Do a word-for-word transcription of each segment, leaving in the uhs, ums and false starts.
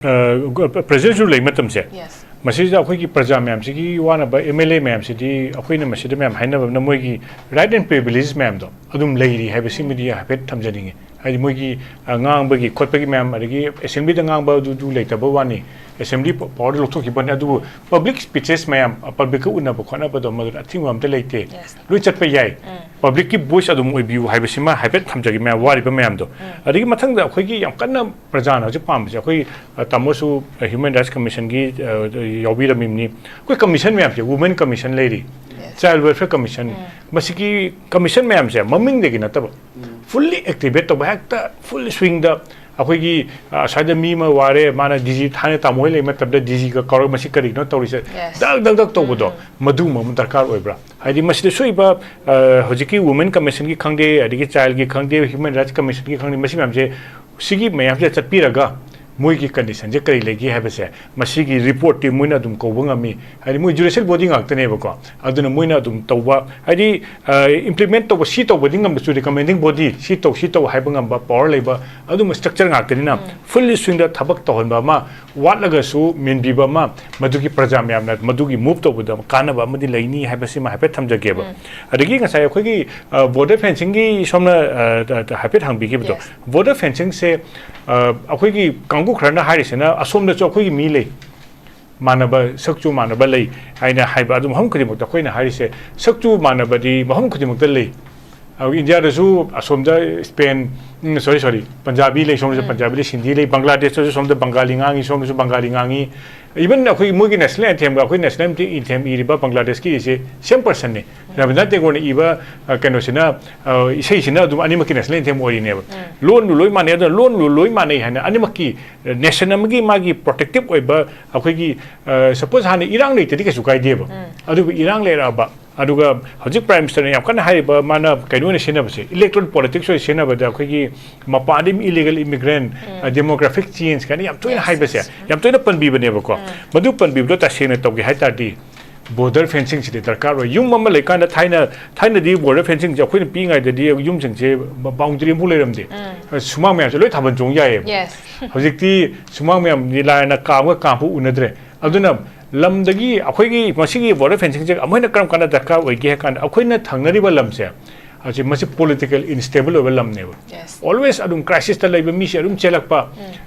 ꯄ꯭ꯔꯦꯖꯦꯟꯁꯁꯨ ꯂꯩ ꯃꯇꯝꯁꯦ꯫ Yes. ꯃꯁꯤꯗ ꯑꯩꯈꯣꯏꯒꯤ ꯄ꯭ꯔꯖꯥ ꯃꯌꯥꯝꯁꯤꯒꯤ ꯋꯥꯅꯕ ꯑꯦꯝ ꯑꯦꯜ ꯑꯦ ꯃꯌꯥꯝꯁꯤꯗꯤ ꯑꯩꯈꯣꯏꯅ ꯃꯁꯤꯗ ꯃꯌꯥꯝ ꯍꯥꯏꯅꯕ ꯑꯃꯅ ꯃꯣꯏꯒꯤ ꯔꯥꯏꯠ ꯑꯦꯟ ꯄ꯭ꯔꯤꯚꯤꯂꯦꯖ ꯃꯌꯥꯝꯗꯣ ꯑꯗꯨꯝ ꯂꯩꯔꯤ ꯍꯥꯏꯕꯁꯤꯃꯗꯤ ꯍꯥꯏꯐꯦꯠ ꯊꯝꯖꯅꯤꯡꯉꯤ꯫ ꯍꯥꯏꯗꯤ ꯃꯣꯏꯒꯤ ꯑ, ꯉꯥꯡꯕꯒꯤ ꯈꯣꯠꯄꯒꯤ ꯃꯌꯥꯝ, ꯑꯗꯒꯤ ꯑꯦꯁꯦꯝꯕ꯭ꯂꯤꯗ ꯉꯥꯡꯕ ꯑꯗꯨꯗꯨ ꯂꯩꯇꯕ ꯋꯥꯅꯤ, ꯑꯦꯁꯦꯝꯕ꯭ꯂꯤ ꯄ- ꯄꯋꯥꯔꯗ ꯂꯧꯊꯣꯛꯈꯤꯕꯅꯤ, ꯑꯗꯨꯕꯨ ꯄꯕ꯭ꯂꯤꯛ ꯁ꯭ꯄꯤꯆꯦꯁ ꯃꯌꯥꯝ, ꯑ, ꯄꯕ꯭ꯂꯤꯛꯀ ꯎꯅꯕ ꯈꯣꯠꯅꯕꯗꯣ ꯃꯗꯨꯗ ꯑꯊꯤꯡꯕ ꯑꯝꯇ ꯂꯩꯇꯦ꯫ Yes. ꯂꯣꯏ ꯆꯠꯄ ꯌꯥꯏ꯫ ꯎꯝ. ꯄꯕ꯭ꯂꯤꯛꯀꯤ ꯚꯣꯏꯁ ꯑꯗꯨꯝ ꯑꯣꯏꯕꯤꯌꯨ ꯍꯥꯏꯕꯁꯤꯃ ꯍꯥꯏꯐꯦꯠ ꯊꯝꯖꯒꯦ, ꯃꯌꯥꯝ ꯋꯥꯔꯤꯕ ꯃꯌꯥꯝꯗꯣ꯫ ꯎꯝ. ꯑꯗꯒꯤ ꯃꯊꯪꯗ ꯑꯩꯈꯣꯏꯒꯤ ꯌꯥꯝ ꯀꯟꯅ ꯄ꯭ꯔꯖꯥꯅ ꯍꯧꯖꯤꯛ ꯄꯥꯝꯕꯁꯦ, ꯑꯩꯈꯣꯏ, ꯑ, ꯇꯥꯃꯣꯁꯨ, ꯑ, ꯍ꯭ꯌꯨꯃꯦꯟ ꯔꯥꯏꯠꯁ ꯀꯃꯤꯁꯟꯒꯤ, ꯑ, ꯌꯥꯎꯕꯤꯔꯝꯃꯤꯕꯅꯤ꯫ ꯑꯩꯈꯣꯏ ꯀꯃꯤꯁꯟ ꯃꯌꯥꯝꯁꯦ, ꯋꯨꯃꯦꯟ ꯀꯃꯤꯁꯟ ꯂꯩꯔꯤ, Yes. ꯆꯥꯏꯜ ꯋꯦꯜꯐꯤꯌꯔ ꯀꯃꯤꯁꯟ, ꯎꯝ. ꯃꯁꯤꯒꯤ ꯀꯃꯤꯁꯟ ꯃꯌꯥꯝꯁꯦ ꯃꯃꯤꯡꯗꯒꯤ ꯅꯠꯇꯕ, ꯎꯝ. ꯐꯨꯜꯂꯤ ꯑꯦꯛꯇꯤꯚꯦꯠ ꯇꯧꯕ, ꯍꯦꯛꯇ ꯐꯨꯜ ꯁ꯭ꯋꯤꯡꯗ ꯑꯩꯈꯣꯏꯒꯤ, ꯑ, ꯑꯁ꯭ꯋꯥꯏꯗ ꯃꯤ ꯑꯃ ꯋꯥꯔꯦ, ꯃꯥꯅ ꯗꯤ ꯖꯤ, ꯊꯥꯏꯅ ꯇꯥꯃꯣ ꯍꯣꯏ ꯂꯩ ꯃꯇꯝꯗ ꯗꯤ ꯖꯤꯒ ꯀꯧꯔꯒ ꯃꯁꯤ ꯀꯔꯤꯅꯣ ꯇꯧꯔꯤꯁꯦ, Yes. ꯗꯛ ꯗꯛ ꯗꯛ ꯇꯧꯕꯗꯣ, ꯎꯝ. ꯃꯗꯨꯒꯨꯝꯕ ꯑꯃ ꯗꯔꯀꯥꯔ ꯑꯣꯏꯕ꯭ꯔꯥ? ꯍꯥꯏꯗꯤ ꯃꯁꯤꯗ ꯁꯣꯛꯏꯕ, ꯑ, ꯍꯧꯖꯤꯛꯀꯤ ꯋꯨꯃꯦꯟ ꯀꯃꯤꯁꯟꯒꯤ ꯈꯪꯗꯦ, ꯑꯗꯒꯤ ꯆꯥꯏꯜꯒꯤ ꯈꯪꯗꯦ, ꯍ꯭ꯌꯨꯃꯦꯟ ꯔꯥꯏꯠꯁ ꯀꯃꯤꯁꯟꯒꯤ ꯈꯪꯗꯦ, ꯃꯁꯤ ꯃꯌꯥꯝꯁꯦ, ꯁꯤꯒꯤ ꯃꯌꯥꯝꯁꯦ ꯆꯠꯄꯤꯔꯒ ꯃꯣꯏꯒꯤ ꯀꯟꯗꯤꯁꯟꯁꯦ ꯀꯔꯤ ꯂꯩꯒꯦ ꯍꯥꯏꯕꯁꯦ, ꯃꯁꯤꯒꯤ ꯔꯤꯄꯣꯔꯠꯇꯤ ꯃꯣꯏꯅ ꯑꯗꯨꯝ ꯀꯧꯕ ꯉꯝꯃꯤ꯫ ꯍꯥꯏꯗꯤ ꯃꯣꯏ ꯖꯨꯗꯤꯁꯤꯌꯦꯜ ꯕꯣꯗꯤ ꯉꯥꯛꯇꯅꯦꯕꯀꯣ, ꯑꯗꯨꯅ ꯃꯣꯏꯅ ꯑꯗꯨꯝ ꯇꯧꯕ, ꯍꯥꯏꯗꯤ, ꯑ, ꯏꯝꯄ꯭ꯂꯤꯃꯦꯟ ꯇꯧꯕ, ꯁꯤ ꯇꯧꯕꯗꯤ ꯉꯝꯗ꯭ꯔꯁꯨ ꯔꯤꯀꯃꯦꯟꯗꯤꯡ ꯕꯣꯗꯤ, ꯁꯤ ꯇꯧ, ꯁꯤ ꯇꯧ ꯍꯥꯏꯕ ꯉꯝꯕ ꯄꯋꯥꯔ ꯂꯩꯕ ꯑꯗꯨꯝꯕ ꯁ꯭ꯇ꯭ꯔꯛꯆꯔ ꯉꯥꯛꯇꯅꯤꯅ, ꯎꯝ. ꯐꯨꯜꯂꯤ ꯁ꯭ꯋꯤꯡꯗ ꯊꯕꯛ ꯇꯧꯍꯟꯕ ꯑꯃ, ꯋꯥꯠꯂꯒꯁꯨ ꯃꯦꯟꯕꯤꯕ ꯑꯃ, ꯃꯗꯨꯒꯤ ꯄ꯭ꯔꯖꯥ ꯃꯌꯥꯝꯅ ꯃꯗꯨꯒꯤ ꯃꯨꯚ ꯇꯧꯕꯗ ꯀꯥꯟꯅꯕ ꯑꯃꯗꯤ ꯂꯩꯅꯤ ꯍꯥꯏꯕꯁꯤꯃ ꯍꯥꯏꯐꯦꯠ ꯊꯝꯖꯒꯦꯕ꯫ ꯎꯝ. ꯑꯗꯒꯤ ꯉꯁꯥꯏ ꯑꯩꯈꯣꯏꯒꯤ, ꯑ, ꯕꯣꯔꯗꯔ ꯐꯦꯟꯁꯤꯡꯒꯤ ꯁꯣꯝꯅ, ꯑ, ꯍꯥꯏꯐꯦꯠ ꯍꯪꯕꯤꯈꯤꯕꯗꯣ, Yes. ꯕꯣꯔꯗꯔ ꯐꯦꯟꯁꯤꯡꯁꯦ, ꯑ, ꯑꯩꯈꯣꯏꯒꯤ ꯀꯥꯡꯕꯨ ꯈꯔꯅ ꯍꯥꯏꯔꯤꯁꯤꯅ ꯑꯁꯣꯝꯗꯁꯨ ꯑꯩꯈꯣꯏꯒꯤ ꯃꯤ ꯂꯩ, ꯃꯥꯟꯅꯕ, ꯁꯛꯆꯨ ꯃꯥꯟꯅꯕ ꯂꯩ ꯍꯥꯏꯅ ꯍꯥꯏꯕ꯫ ꯑꯗꯨ ꯃꯐꯝ ꯈꯨꯗꯤꯡꯃꯛꯇ ꯑꯩꯈꯣꯏꯅ ꯍꯥꯏꯔꯤꯁꯦ, ꯁꯛꯆꯨ ꯃꯥꯟꯅꯕꯗꯤ ꯃꯐꯝ ꯈꯨꯗꯤꯡꯃꯛꯇ ꯂꯩ꯫ ꯑꯗꯨ ꯏꯟꯗꯤꯌꯥꯗꯁꯨ ꯑꯁꯣꯝꯗ ꯁ꯭ꯄꯦꯟ, ꯎꯝ, ꯁꯣꯔꯤ, ꯁꯣꯔꯤ, ꯄꯟꯖꯥꯕꯤ ꯂꯩ, ꯁꯣꯝꯗꯁꯨ ꯎꯝ. ꯄꯟꯖꯥꯕꯤ ꯂꯩ, ꯁꯤꯟꯙꯤ ꯂꯩ, ꯕꯪꯒ꯭ꯂꯥꯗꯦꯁꯇꯁꯨ ꯁꯣꯝꯗ ꯕꯪꯒꯥꯂꯤ ꯉꯥꯡꯉꯤ, ꯁꯣꯝꯗꯁꯨ ꯕꯪꯒꯥꯂꯤ ꯉꯥꯡꯉꯤ꯫ ꯏꯚꯟ ꯑꯩꯈꯣꯏ ꯃꯣꯏꯒꯤ ꯅꯦꯁꯅꯦꯜ ꯑꯦꯟꯊꯦꯝꯒ ꯑꯩꯈꯣꯏ ꯅꯦꯁꯅꯦꯜ ꯑꯦꯟꯊꯦꯝ ꯏꯔꯤꯕ ꯕꯪꯒ꯭ꯂꯥꯗꯦꯁꯀꯤ ꯏꯁꯦ ꯁꯦꯝ ꯄꯔꯁꯟꯅꯤ꯫ ꯔꯕꯤꯟꯗ꯭ꯔꯅꯥꯊ ꯇꯦꯒꯣꯔꯅ ꯏꯕ, ꯑ, ꯀꯩꯅꯣꯁꯤꯅ, ꯑ, ꯏꯁꯩꯁꯤꯅ ꯑꯗꯨꯝ ꯑꯅꯤꯃꯛꯀꯤ ꯅꯦꯁꯅꯦꯜ ꯑꯦꯟꯊꯦꯝ ꯑꯣꯏꯔꯤꯅꯦꯕ꯫ ꯎꯝ. ꯂꯣꯟꯗꯨ ꯂꯣꯏ ꯃꯥꯟꯅꯩ, ꯑꯗꯨꯅ ꯂꯣꯟꯗꯨ ꯂꯣꯏ ꯃꯥꯟꯅꯩ ꯍꯥꯏꯅ ꯑꯅꯤꯃꯛꯀꯤ ꯅꯦꯁꯟ ꯑꯃꯒꯤ ꯃꯥꯒꯤ ꯄ꯭ꯔꯣꯇꯦꯛꯇꯤꯞ ꯑꯣꯏꯕ ꯑꯩꯈꯣꯏꯒꯤ, ꯑ, ꯁꯄꯣꯁ ꯍꯥꯟꯅ ꯏꯔꯥꯡ ꯂꯩꯇꯗꯤ ꯀꯩꯁꯨ ꯀꯥꯏꯗꯦꯕ꯫ ꯎꯝ. ꯑꯗꯨꯕꯨ ꯏꯔꯥꯡ ꯂꯩꯔꯛꯑꯕ, ꯑꯗꯨꯒ ꯍꯧꯖꯤꯛ ꯄ꯭ꯔꯥꯏꯝ ꯃꯤꯅꯤꯁꯇꯔꯅ ꯌꯥꯝ ꯀꯟꯅ ꯍꯥꯏꯔꯤꯕ, ꯃꯥꯅ ꯀꯩꯅꯣ ꯑꯣꯏꯅ ꯁꯤꯖꯤꯟꯅꯕꯁꯦ, ꯏꯂꯦꯛꯇ꯭ꯔꯣꯅꯤꯛ ꯄꯣꯂꯤꯇꯤꯛꯁ ꯑꯣꯏꯅ ꯁꯤꯖꯤꯟꯅꯕꯗ ꯑꯩꯈꯣꯏꯒꯤ ꯃꯄꯥꯟꯗꯒꯤ ꯏꯂꯤꯒꯦꯜ ꯏꯃꯤꯒ꯭ꯔꯦꯟ, ꯎꯝ. ꯗꯦꯃꯣꯒ꯭ꯔꯥꯐꯤꯛ ꯆꯦꯟꯖ ꯀꯥꯏꯅ ꯌꯥꯝ ꯇꯣꯏꯅ Yes, ꯍꯥꯏꯕꯁꯦ, yes. ꯌꯥꯝ ꯇꯣꯏꯅ ꯄꯟꯕꯤꯕꯅꯦꯕꯀꯣ꯫ ꯎꯝ. ꯃꯗꯨ ꯄꯟꯕꯤꯕꯗꯣ ꯇꯁꯦꯡꯅ ꯇꯧꯒꯦ ꯍꯥꯏ ꯇꯥꯔꯗꯤ, ꯕꯣꯔꯗꯔ ꯐꯦꯟꯁꯤꯡꯁꯤꯗꯤ ꯗꯔꯀꯥꯔ ꯑꯣꯏ꯫ ꯌꯨꯝ ꯑꯃ ꯂꯩꯀꯥꯟꯗ ꯊꯥꯏꯅ, ꯊꯥꯏꯅꯗꯤ ꯕꯣꯔꯗꯔ ꯐꯦꯟꯁꯤꯡꯁꯦ ꯑꯩꯈꯣꯏꯅ ꯄꯤꯛꯏꯉꯩꯗꯗꯤ ꯌꯨꯝꯁꯤꯡꯁꯦ ꯕꯥꯎꯟꯗꯔꯤ ꯑꯃꯐꯥꯎ ꯂꯩꯔꯝꯗꯦ꯫ ꯁꯨꯃꯥꯡ ꯃꯌꯥꯝꯁꯦ ꯂꯣꯏ ꯊꯥꯕꯜ ꯆꯣꯡ ꯌꯥꯏꯌꯦꯕ꯫ Yes. ꯍꯧꯖꯤꯛꯇꯤ ꯁꯨꯃꯥꯡ ꯃꯌꯥꯝꯗꯤ ꯂꯥꯏꯔꯅ ꯀꯥ ꯑꯃꯒ ꯀꯥ ꯑꯃꯐꯥꯎ ꯎꯅꯗ꯭ꯔꯦ꯫ ꯑꯗꯨꯅ ꯂꯝꯗꯒꯤ ꯑꯩꯈꯣꯏꯒꯤ ꯃꯁꯤꯒꯤ ꯕꯣꯔꯗꯔ ꯐꯦꯟꯁꯤꯡꯁꯦ ꯑꯃꯨꯛ ꯍꯦꯟꯅ ꯀꯔꯝ ꯀꯥꯟꯗ ꯗꯔꯀꯥꯔ ꯑꯣꯏꯒꯦ ꯍꯥꯏ ꯀꯥꯟꯗ, ꯑꯩꯈꯣꯏꯅ ꯊꯪꯅꯔꯤꯕ ꯂꯝꯁꯦ ꯍꯧꯖꯤꯛ ꯃꯁꯤ ꯄꯣꯂꯤꯇꯤꯀꯦꯜ ꯏꯟꯁꯇꯦꯕꯜ ꯑꯣꯏꯕ ꯂꯝꯅꯦꯕ꯫ Yes. ꯑꯣꯜꯋꯦꯁ ꯑꯗꯨꯝ ꯀ꯭ꯔꯥꯏꯁꯤꯁꯇ ꯂꯩꯕ ꯃꯤꯁꯦ ꯑꯗꯨꯝ ꯆꯦꯜꯂꯛꯄ꯫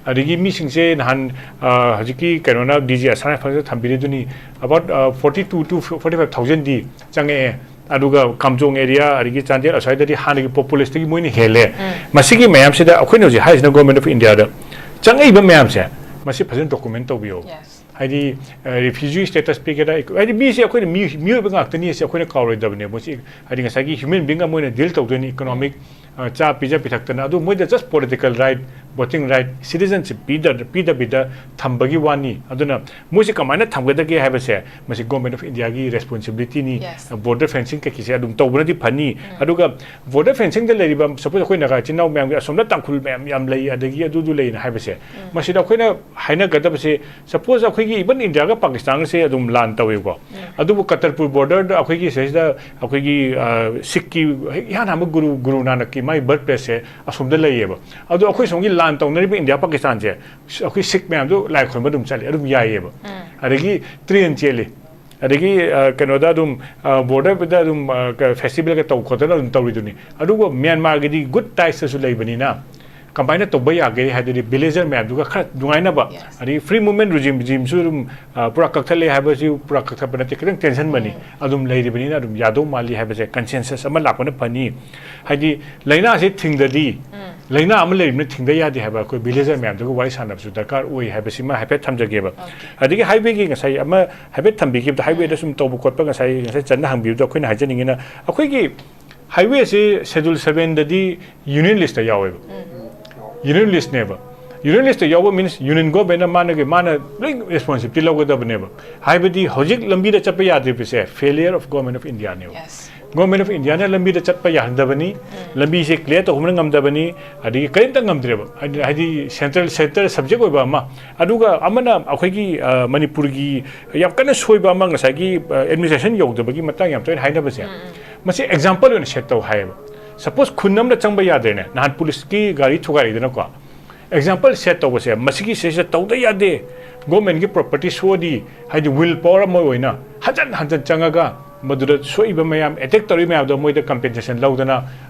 ꯑꯗꯒꯤ ꯃꯤꯁꯤꯡꯁꯦ ꯅꯍꯥꯟ, ꯑ, ꯍꯧꯖꯤꯛꯀꯤ ꯀꯩꯅꯣꯅ, ꯗꯤ ꯖꯤ ꯑꯁꯥꯝ ꯔꯥꯏꯐꯜꯁꯇ ꯊꯝꯕꯤꯔꯤꯗꯨꯅꯤ, about forty two to forty five ꯊꯥꯎꯖꯟꯗꯤ ꯆꯪꯉꯛꯑꯦ꯫ ꯑꯗꯨꯒ ꯀꯥꯝꯖꯣꯡ ꯑꯦꯔꯤꯌꯥ, ꯑꯗꯒꯤ ꯆꯥꯟꯗꯦꯜ ꯑꯁ꯭ꯋꯥꯏꯗꯗꯤ ꯍꯥꯟꯅꯒꯤ ꯄꯣꯄꯨꯂꯦꯁꯇꯒꯤ ꯃꯣꯏꯅ ꯍꯦꯜꯂꯦ꯫ ꯃꯁꯤꯒꯤ ꯃꯌꯥꯝꯁꯤꯗ ꯑꯩꯈꯣꯏꯅ ꯍꯧꯖꯤꯛ ꯍꯥꯏꯔꯤꯁꯤꯅ ꯒꯣꯔꯃꯦꯟ ꯑꯣꯐ ꯏꯟꯗꯤꯌꯥꯗ ꯆꯪꯉꯛꯏꯕ ꯃꯌꯥꯝꯁꯦ, ꯃꯁꯤ ꯐꯖꯅ ꯗꯣꯀꯨꯃꯦꯟ ꯇꯧꯕꯤꯌꯣ꯫ Yes. ꯍꯥꯏꯗꯤ, ꯑ, ꯔꯤꯐ꯭ꯌꯨꯖꯤ ꯁ꯭ꯇꯦꯇꯁ ꯄꯤꯒꯦꯔꯥ, ꯍꯥꯏꯗꯤ ꯃꯤꯁꯦ ꯑꯩꯈꯣꯏꯅ ꯃꯤ-, ꯃꯤꯑꯣꯏꯕ ꯉꯥꯛꯇꯅꯤ ꯍꯥꯏꯁꯦ ꯑꯩꯈꯣꯏꯅ ꯀꯥꯎꯔꯣꯏꯗꯕꯅꯦ꯫ ꯃꯁꯤ ꯍꯥꯏꯗꯤ ꯉꯁꯥꯏꯒꯤ ꯍ꯭ꯌꯨꯃꯦꯟ ꯕꯤꯡ ꯑꯃ ꯑꯣꯏꯅ ꯗꯤꯜ ꯇꯧꯗꯣꯏꯅꯤ, ꯏꯀꯣꯅꯣꯃꯤꯛ, ꯑ, ꯆꯥ ꯄꯤꯖ ꯄꯤꯊꯛꯇꯅ꯫ ꯑꯗꯨ ꯃꯣꯏꯗ ꯖꯁ political right, voting right, citizenship ꯄꯤꯗ-, ꯄꯤꯗꯕꯤꯗ ꯊꯝꯕꯒꯤ ꯋꯥꯅꯤ꯫ ꯑꯗꯨꯅ ꯃꯣꯏꯁꯦ ꯀꯃꯥꯏꯅ ꯊꯝꯒꯗꯒꯦ ꯍꯥꯏꯕꯁꯦ ꯃꯁꯤ ꯒꯣꯔꯃꯦꯟ ꯑꯣꯐ ꯏꯟꯗꯤꯌꯥꯒꯤ ꯔꯦꯁꯄꯣꯟꯁꯤꯕꯤꯂꯤꯇꯤꯅꯤ꯫ Yes. ꯕꯣꯔꯗꯔ ꯐꯦꯟꯁꯤꯡ ꯀꯩꯀꯩꯁꯦ ꯑꯗꯨꯝ ꯇꯧꯕꯅꯗꯤ ꯐꯅꯤ꯫ ꯑꯗꯨꯒ ꯕꯣꯔꯗꯔ ꯐꯦꯟꯁꯤꯡꯗ ꯂꯩꯔꯤꯕ, ꯁꯄꯣꯖ ꯑꯩꯈꯣꯏ ꯅꯥꯒꯥ ꯏꯆꯤꯟ ꯏꯅꯥꯎ ꯃꯌꯥꯝꯒꯤ ꯑꯁꯣꯝꯗ ꯇꯥꯡꯈꯨꯜ ꯃꯌꯥꯝ ꯌꯥꯝ ꯂꯩ, ꯑꯗꯒꯤ ꯑꯗꯨꯗꯨ ꯂꯩꯅ ꯍꯥꯏꯕꯁꯦ, ꯃꯁꯤꯗ ꯑꯩꯈꯣꯏꯅ ꯍꯥꯏꯅꯒꯗꯕꯁꯦ, ꯁꯄꯣꯖ ꯑꯩꯈꯣꯏꯒꯤ ꯏꯚꯟ ꯏꯟꯗꯤꯌꯥꯒ ꯄꯥꯀꯤꯁꯇꯥꯟꯒꯁꯦ ꯑꯗꯨꯝ ꯂꯥꯟ ꯇꯧꯋꯦꯕꯀꯣ꯫ ꯑꯗꯨꯕꯨ ꯀꯇꯔꯄꯨꯔ ꯕꯣꯔꯗꯔꯗ ꯑꯩꯈꯣꯏꯒꯤ ꯁꯤꯗꯩꯁꯤꯗ ꯑꯩꯈꯣꯏꯒꯤ, ꯑ, ꯁꯤꯈꯀꯤ ꯍꯦꯛ ꯏꯍꯥꯟ ꯍꯥꯟꯕ ꯒꯨꯔꯨ, ꯒꯨꯔꯨ ꯅꯥꯅꯛꯀꯤ ꯃꯥꯏ ꯕꯔꯠ ꯄ꯭ꯂꯦꯁꯁꯦ ꯑꯁꯣꯝꯗ ꯂꯩꯌꯦꯕ꯫ ꯑꯗꯣ ꯑꯩꯈꯣꯏ ꯁꯣꯝꯒꯤ ꯂꯥꯟ ꯇꯧꯅꯔꯤꯕ ꯏꯟꯗꯤꯌꯥ ꯄꯥꯀꯤꯁꯇꯥꯟꯁꯦ, ꯑꯩꯈꯣꯏ ꯁꯤꯈ ꯃꯌꯥꯝꯗꯣ ꯂꯥꯏ ꯈꯨꯔꯨꯝꯕ ꯑꯗꯨꯝ ꯆꯠꯂꯤ, ꯑꯗꯨꯝ ꯌꯥꯏꯌꯦꯕ꯫ ꯑꯗꯒꯤ ꯇ꯭ꯔꯦꯟ ꯆꯦꯜꯂꯤ, ꯑꯗꯒꯤ, ꯑ, ꯀꯩꯅꯣꯗ ꯑꯗꯨꯝ, ꯑ, ꯕꯣꯔꯗꯔꯗ ꯑꯗꯨꯝ, ꯑ, ꯀ-, ꯐꯦꯁꯇꯤꯚꯦꯜꯒ ꯇꯧ ꯈꯣꯠꯇꯅ ꯑꯗꯨꯝ ꯇꯧꯔꯤꯗꯨꯅꯤ꯫ ꯑꯗꯨꯒ ꯃ꯭ꯌꯥꯟꯃꯥꯔꯒꯤꯗꯤ ꯒꯨꯗ ꯇꯥꯏꯁꯇꯁꯨ ꯂꯩꯕꯅꯤꯅ ꯀꯃꯥꯏꯅ ꯇꯧꯕ ꯌꯥꯒꯦ ꯍꯥꯏꯗꯨꯗꯤ ꯚꯤꯂꯦꯖꯔ ꯃꯌꯥꯝꯗꯨꯒ ꯈꯔ ꯅꯨꯡꯉꯥꯏꯅꯕ, Yes. ꯑꯗꯒꯤ ꯐ꯭ꯔꯤ ꯃꯨꯚꯃꯦꯟ ꯔꯤꯖꯤꯝ, ꯔꯤꯖꯤꯝꯁꯨ ꯑꯗꯨꯝ, ꯑ, ꯄꯨꯔꯥ ꯀꯛꯊꯠꯂꯦ ꯍꯥꯏꯕꯁꯤ ꯄꯨꯔꯥ ꯀꯛꯊꯠꯄ ꯅꯠꯇꯦ, ꯈꯤꯇꯪ ꯇꯦꯟꯁꯟꯕꯅꯤ꯫ ꯑꯗꯨꯝ ꯂꯩꯔꯤꯕꯅꯤꯅ ꯑꯗꯨꯝ ꯌꯥꯗꯧ ꯃꯥꯜꯂꯤ ꯍꯥꯏꯕꯁꯦ ꯀꯟꯁꯦꯟꯁꯁ ꯑꯃ ꯂꯥꯛꯄꯅ ꯐꯅꯤ꯫ ꯍꯥꯏꯗꯤ ꯂꯥꯏꯅꯥꯁꯤ ꯊꯤꯡꯗꯗꯤ, ꯂꯥꯏꯅꯥ ꯑꯃ ꯂꯩꯔꯤꯕꯅ ꯊꯤꯡꯗ ꯌꯥꯗꯦ ꯍꯥꯏꯕ ꯑꯩꯈꯣꯏ ꯚꯤꯂꯦꯖꯔ ꯃꯌꯥꯝꯗꯨꯒ ꯋꯥꯔꯤ ꯁꯥꯟꯅꯕꯁꯨ ꯗꯔꯀꯥꯔ ꯑꯣꯏ ꯍꯥꯏꯕꯁꯤꯃ ꯍꯥꯏꯐꯦꯠ ꯊꯝꯖꯒꯦꯕ꯫ ꯑꯗꯒꯤ ꯍꯥꯏꯋꯦꯒꯤ ꯉꯁꯥꯏ ꯑꯃ ꯍꯥꯏꯐꯦꯠ ꯊꯝꯕꯤꯈꯤꯕꯗ, ꯍꯥꯏꯋꯦꯗ ꯁꯨꯝ ꯇꯧꯕ ꯈꯣꯠꯄ ꯉꯁꯥꯏ, ꯉꯁꯥꯏ ꯆꯟꯅ ꯍꯪꯕꯤꯕꯗꯣ ꯑꯩꯈꯣꯏꯅ ꯍꯥꯏꯖꯅꯤꯡꯉꯤꯅ, ꯑꯩꯈꯣꯏꯒꯤ ꯍꯥꯏꯋꯦꯁꯤ ꯁꯦꯗꯨꯜ ꯁꯚꯦꯟꯗꯗꯤ ꯌꯨꯅꯤꯌꯟ ꯂꯤꯁꯇ ꯌꯥꯎꯋꯦꯕ꯫ ꯌꯨꯅꯤꯌꯟ ꯂꯤꯁꯅꯦꯕ꯫ ꯌꯨꯅꯤꯌꯟ ꯂꯤꯁꯇ ꯌꯥꯎꯕ ꯃꯤꯟꯁ ꯌꯨꯅꯤꯌꯟ ꯒꯣꯔꯃꯦꯟꯅ ꯃꯥꯅꯒꯤ, ꯃꯥꯅ ꯂꯣꯏ ꯔꯦꯁꯄꯣꯟꯁꯤꯕꯤꯂꯤꯇꯤ ꯂꯧꯒꯗꯕꯅꯦꯕ꯫ ꯍꯥꯏꯕꯗꯤ ꯍꯧꯖꯤꯛ ꯂꯝꯕꯤꯗ ꯆꯠꯄ ꯌꯥꯗ꯭ꯔꯤꯕꯁꯦ ꯐꯦꯂꯤꯌꯔ ꯑꯣꯐ ꯒꯣꯔꯃꯦꯟ ꯑꯣꯐ ꯏꯟꯗꯤꯌꯥꯅꯦꯕ꯫ Yes. Government of Indiaꯅ ꯂꯝꯕꯤꯗ ꯆꯠꯄ ꯌꯥꯍꯟꯗꯕꯅꯤ, ꯂꯝꯕꯤꯁꯦ clear ꯇꯧꯍꯟꯕ ꯉꯝꯗꯕꯅꯤ, ꯑꯗꯒꯤ ꯀꯔꯤꯝꯇ ꯉꯝꯗ꯭ꯔꯦꯕ꯫ ꯍꯥꯏꯗꯤ, ꯍꯥꯏꯗꯤ central sector subject ꯑꯣꯏꯕ ꯑꯃ꯫ ꯑꯗꯨꯒ ꯑꯃꯅ ꯑꯩꯈꯣꯏꯒꯤ, ꯑ, ꯃꯅꯤꯄꯨꯔꯒꯤ ꯌꯥꯝ ꯀꯟꯅ ꯁꯣꯏꯕ ꯑꯃ, ꯉꯁꯥꯏꯒꯤ, ꯑ, administration ꯌꯧꯗꯕꯒꯤ ꯃꯇꯥꯡ ꯌꯥꯝ ꯇꯣꯏꯅ ꯍꯥꯏꯅꯕꯁꯦ, ꯃꯁꯤ example ꯑꯣꯏꯅ set ꯇꯧ ꯍꯥꯏꯌꯦꯕ꯫ Suppose ꯈꯨꯟ ꯑꯃꯗ ꯆꯪꯕ ꯌꯥꯗ꯭ꯔꯦꯅꯦ, ꯅꯍꯥꯟ ꯄꯨꯂꯤꯁꯀꯤ ꯒꯥꯔꯤ ꯊꯨꯒꯥꯏꯔꯛꯏꯗꯅꯀꯣ꯫ Example set ꯇꯧꯕꯁꯦ, ꯃꯁꯤꯒꯤ ꯁꯤꯁꯦ ꯇꯧꯗ ꯌꯥꯗꯦ꯫ Governmentꯀꯤ property ꯁꯣꯛꯑꯗꯤ, ꯍꯥꯏꯗꯤ will power ꯑꯃ ꯑꯣꯏꯅ ꯍꯟꯖꯟ ꯍꯟꯖꯟ ꯆꯪꯉꯒ ꯃꯗꯨꯗ ꯁꯣꯛꯏꯕ ꯃꯌꯥꯝ, attack ꯇꯧꯔꯤ ꯃꯌꯥꯝꯗꯣ ꯃꯣꯏꯗ compensation ꯂꯧꯗꯅ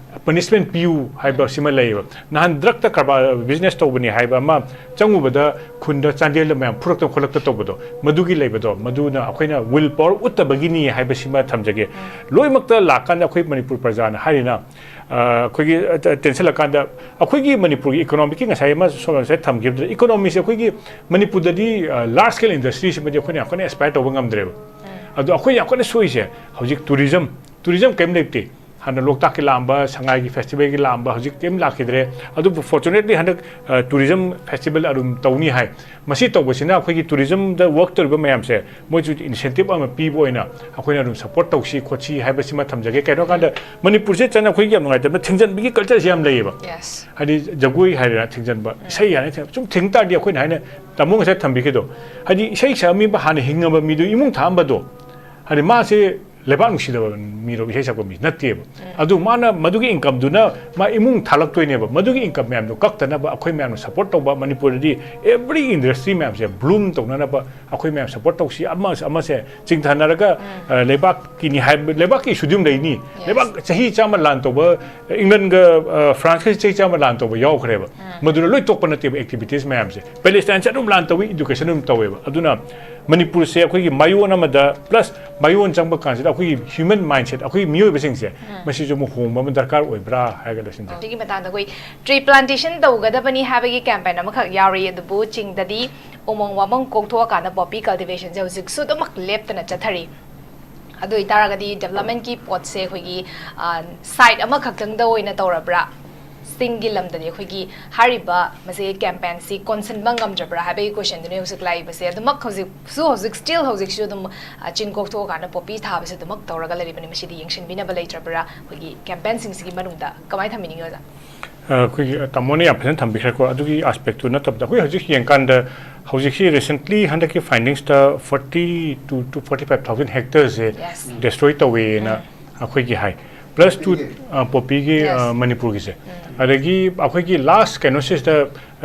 punishment ꯄꯤꯌꯨ ꯍꯥꯏꯕ ꯁꯤꯃ ꯂꯩꯌꯦꯕ꯫ ꯅꯍꯥꯟ drugꯇ ꯀꯔꯕꯥꯔ, business ꯇꯧꯕꯅꯤ ꯍꯥꯏꯕ ꯑꯃ ꯆꯪꯉꯨꯕꯗ ꯈꯨꯟꯗ ꯆꯥꯟꯗꯦꯜꯗ ꯃꯌꯥꯝ ꯐꯨꯔꯛꯇ ꯈꯣꯠꯂꯛꯇ ꯇꯧꯕꯗꯣ, ꯃꯗꯨꯒꯤ ꯂꯩꯕꯗꯣ, ꯃꯗꯨꯅ ꯑꯩꯈꯣꯏꯅ will power ꯎꯠꯇꯕꯒꯤꯅꯤ ꯍꯥꯏꯕꯁꯤꯃ ꯊꯝꯖꯒꯦ꯫ ꯂꯣꯏꯅꯃꯛꯇ ꯂꯥꯛꯀꯥꯟꯗ ꯑꯩꯈꯣꯏ ꯃꯅꯤꯄꯨꯔ ꯄ꯭ꯔꯖꯥꯅ ꯍꯥꯏꯔꯤꯅ, ꯑ, ꯑꯩꯈꯣꯏꯒꯤ, ꯑ, ꯇꯦꯟꯁꯤꯜꯂꯀꯥꯟꯗ ꯑꯩꯈꯣꯏꯒꯤ ꯃꯅꯤꯄꯨꯔꯒꯤ economicꯀꯤ ꯉꯁꯥꯏ ꯑꯃ ꯁꯣꯝꯅ ꯉꯁꯥꯏ ꯊꯝꯈꯤꯕꯗꯨꯗ, economyꯁꯦ ꯑꯩꯈꯣꯏꯒꯤ ꯃꯅꯤꯄꯨꯔꯗꯗꯤ, ꯑ, large scale industryꯁꯤꯃꯗꯤ ꯑꯩꯈꯣꯏꯅ ꯌꯥꯝ ꯀꯟꯅ aspire ꯇꯧꯕ ꯉꯝꯗ꯭ꯔꯦꯕ꯫ ꯑꯗꯣ ꯑꯩꯈꯣꯏ ꯌꯥꯝ ꯀꯟꯅ ꯁꯣꯛꯏꯁꯦ ꯍꯧꯖꯤꯛ tourism, tourism ꯀꯔꯤꯝ ꯂꯩꯇꯦ꯫ ꯍꯥꯟꯅ ꯂꯣꯛꯇꯥꯛꯀꯤ ꯂꯥꯛꯑꯝꯕ, ꯁꯉꯥꯏꯒꯤ festivalꯒꯤ ꯂꯥꯛꯑꯝꯕ, ꯍꯧꯖꯤꯛ ꯀꯔꯤꯝ ꯂꯥꯛꯈꯤꯗ꯭ꯔꯦ꯫ ꯑꯗꯨꯕꯨ fortunately ꯍꯟꯗꯛ, ꯑ, tourism festival ꯑꯗꯨꯝ ꯇꯧꯅꯤ ꯍꯥꯏ꯫ ꯃꯁꯤ ꯇꯧꯕꯁꯤꯅ ꯑꯩꯈꯣꯏꯒꯤ tourismꯗ work ꯇꯧꯔꯤꯕ ꯃꯌꯥꯝꯁꯦ ꯃꯣꯏꯁꯨ incentive ꯑꯃ ꯄꯤꯕ ꯑꯣꯏꯅ ꯑꯩꯈꯣꯏꯅ ꯑꯗꯨꯝ support ꯇꯧꯁꯤ ꯈꯣꯠꯁꯤ ꯍꯥꯏꯕꯁꯤꯃ ꯊꯝꯖꯒꯦ꯫ ꯀꯩꯅꯣ ꯍꯥꯏꯀꯥꯟꯗ ꯃꯅꯤꯄꯨꯔꯁꯦ ꯆꯠꯅ ꯑꯩꯈꯣꯏꯒꯤ ꯌꯥꯝ ꯅꯨꯡꯉꯥꯏꯇꯕ ꯊꯤꯡꯖꯤꯟꯕꯒꯤ cultureꯁꯦ ꯌꯥꯝ ꯂꯩꯌꯦꯕ꯫ Yes. ꯍꯥꯏꯗꯤ ꯖꯒꯣꯏ ꯍꯥꯏꯔꯦꯔꯥ ꯊꯤꯡꯖꯤꯟꯕ, ꯏꯁꯩ ꯍꯥꯏꯔꯦ ꯊꯤꯡꯖꯤꯟꯕ, ꯁꯨꯝ ꯊꯤꯡ ꯇꯥꯔꯗꯤ ꯑꯩꯈꯣꯏꯅ ꯍꯥꯏꯅ ꯇꯥꯃꯣ ꯉꯁꯥꯏ ꯊꯝꯕꯤꯈꯤꯗꯣ, ꯍꯥꯏꯗꯤ ꯏꯁꯩ ꯁꯛꯑꯝꯃꯤꯕ ꯍꯥꯟꯅ ꯍꯤꯡꯉꯕ ꯃꯤꯗꯨ ꯏꯃꯨꯡ ꯊꯥꯛꯑꯝꯕꯗꯣ, ꯍꯥꯏꯗꯤ ꯃꯥꯁꯦ ꯂꯩꯕꯥꯛ ꯅꯨꯡꯁꯤꯗꯕ ꯃꯤꯔꯣ ꯏꯁꯩ ꯁꯛꯄ ꯃꯤ ꯅꯠꯇꯦꯕ꯫ ꯑꯗꯨ ꯃꯥꯅ ꯃꯗꯨꯒꯤ incomeꯗꯨꯅ ꯃꯥ ꯏꯃꯨꯡ ꯊꯥꯂꯛꯇꯣꯏꯅꯦꯕ꯫ ꯃꯗꯨꯒꯤ income ꯃꯌꯥꯝꯗꯣ ꯀꯛꯇꯅꯕ ꯑꯩꯈꯣꯏ ꯃꯌꯥꯝꯅ support ꯇꯧꯕ, ꯃꯅꯤꯄꯨꯔꯗꯗꯤ every industry ꯃꯌꯥꯝꯁꯦ bloom ꯇꯧꯅꯅꯕ ꯑꯩꯈꯣꯏ ꯃꯌꯥꯝ support ꯇꯧꯁꯤ꯫ ꯑꯃ ꯑꯃꯁꯦ ꯆꯤꯡꯊꯅꯔꯒ, ꯑ, ꯂꯩꯕꯥꯛꯀꯤꯅꯤ ꯍꯥꯏꯕ, ꯂꯩꯕꯥꯛꯀꯤ issue ꯗꯤ ꯑꯃ ꯂꯩꯅꯤ꯫ Yes. ꯂꯩꯕꯥꯛ ꯆꯍꯤ ꯆꯥꯝꯃ ꯂꯥꯟ ꯇꯧꯕ, Englandꯒ, ꯑ, Franceꯀ ꯆꯍꯤ ꯆꯥꯝꯃ ꯂꯥꯟ ꯇꯧꯕ ꯌꯥꯎꯈ꯭ꯔꯦꯕ꯫ ꯃꯗꯨꯗ ꯂꯣꯏ ꯇꯣꯛꯄ ꯅꯠꯇꯦꯕ activities ꯃꯌꯥꯝꯁꯦ꯫ Palestineꯁꯦ ꯑꯗꯨꯝ ꯂꯥꯟ ꯇꯧꯏ, education ꯑꯗꯨꯝ ꯇꯧꯋꯦꯕ꯫ ꯑꯗꯨꯅ ꯃꯅꯤꯄꯨꯔꯁꯦ ꯑꯩꯈꯣꯏꯒꯤ ꯃꯌꯣꯟ ꯑꯃꯗ, plus ꯃꯌꯣꯟ ꯆꯪꯕ ꯀꯥꯟꯁꯤꯗ ꯑꯩꯈꯣꯏꯒꯤ human mindset, ꯑꯩꯈꯣꯏꯒꯤ ꯃꯤꯑꯣꯏꯕꯁꯤꯡꯁꯦ, ꯃꯁꯤꯁꯨ ꯑꯃꯨꯛ ꯍꯣꯡꯕ ꯑꯃ ꯗꯔꯀꯥꯔ ꯑꯣꯏꯕ꯭ꯔꯥ ꯍꯥꯏꯔꯒ ꯂꯣꯏꯁꯤꯟꯖꯒꯦ꯫ ꯁꯤꯒꯤ ꯃꯇꯥꯡꯗ ꯑꯩꯈꯣꯏ tree plantation ꯇꯧꯒꯗꯕꯅꯤ ꯍꯥꯏꯕꯒꯤ campaign ꯑꯃꯈꯛ ꯌꯥꯎꯔꯤ, ꯑꯗꯨꯕꯨ ꯆꯤꯡꯗꯗꯤ ꯎꯃꯪ ꯋꯥꯃꯪ ꯀꯣꯛꯊꯣꯛꯑꯀꯥꯟꯗ poppy cultivationꯁꯦ ꯍꯧꯖꯤꯛꯁꯨ ꯑꯗꯨꯃꯛ ꯂꯦꯞꯇꯅ ꯆꯠꯊꯔꯤ꯫ ꯑꯗꯨ ꯑꯣꯏꯇꯥꯔꯒꯗꯤ developmentꯀꯤ ꯄꯣꯠꯁꯦ ꯑꯩꯈꯣꯏꯒꯤ, ꯑ, side ꯑꯃꯈꯛꯇꯪꯗ ꯑꯣꯏꯅ ꯇꯧꯔꯕ꯭ꯔꯥ? ꯁꯤꯡꯒꯤ ꯂꯝꯗꯗꯤ ꯑꯩꯈꯣꯏꯒꯤ ꯍꯥꯏꯔꯤꯕ ꯃꯁꯤꯒꯤ ꯀꯦꯝꯄꯦꯟꯁꯤ ꯀꯣꯟꯁꯤꯟꯕ ꯉꯝꯗ꯭ꯔꯕ꯭ꯔꯥ ꯍꯥꯏꯕꯒꯤ ꯀꯣꯏꯁꯟꯗꯨꯅꯤ ꯍꯧꯖꯤꯛ ꯂꯥꯛꯏꯕꯁꯦ꯫ ꯑꯗꯨꯃꯛ ꯍꯧꯖꯤꯛꯁꯨ, ꯍꯧꯖꯤꯛ ꯁ꯭ꯇꯤꯜ ꯍꯧꯖꯤꯛꯁꯨ ꯑꯗꯨꯝ, ꯑ, ꯆꯤꯡ ꯀꯣꯛꯊꯣꯛꯑꯀꯥꯟꯗ ꯄꯣꯄꯤ ꯊꯥꯕꯁꯦ ꯑꯗꯨꯃꯛ ꯇꯧꯔꯒ ꯂꯩꯔꯤꯕꯅꯤ꯫ ꯃꯁꯤꯗꯤ ꯌꯦꯡꯁꯤꯟꯕꯤꯅꯕ ꯂꯩꯇ꯭ꯔꯕ꯭ꯔꯥ? ꯑꯩꯈꯣꯏꯒꯤ ꯀꯦꯝꯄꯦꯟꯁꯤꯡꯁꯤꯒꯤ ꯃꯅꯨꯡꯗ ꯀꯃꯥꯏꯅ ꯊꯝꯕꯤꯅꯤꯡꯉꯤ, ꯑꯣꯖꯥ? ꯑ, ꯑꯩꯈꯣꯏꯒꯤ, ꯑ, ꯇꯥꯃꯣꯅ ꯌꯥꯝ ꯐꯖꯅ ꯊꯝꯕꯤꯈ꯭ꯔꯦꯀꯣ꯫ ꯑꯗꯨꯒꯤ ꯑꯦꯁꯄꯦꯛꯇꯨ ꯅꯠꯇꯕꯗ, ꯑꯩꯈꯣꯏ ꯍꯧꯖꯤꯛ ꯌꯦꯡꯀꯥꯟꯗ ꯍꯧꯖꯤꯛꯁꯤ ꯔꯤꯁꯦꯟꯠꯂꯤ ꯍꯟꯗꯛꯀꯤ ꯐꯥꯏꯟꯗꯤꯡꯁꯇ forty to forty five thousand ꯍꯦꯛꯇꯔꯁꯦ ꯗꯦꯁꯇ꯭ꯔꯣꯏ ꯇꯧꯋꯦꯅ ꯑꯩꯈꯣꯏꯒꯤ ꯍꯥꯏ꯫ Plus two, ꯄꯣꯄꯤꯒꯤ? ꯑ, ꯄꯣꯄꯤꯒꯤ, ꯑ, ꯌꯦꯁ꯫ ꯃꯅꯤꯄꯨꯔꯒꯤꯁꯦ꯫ ꯑꯗꯒꯤ ꯑꯩꯈꯣꯏꯒꯤ ꯂꯥꯁ ꯀꯩꯅꯣꯁꯤꯗ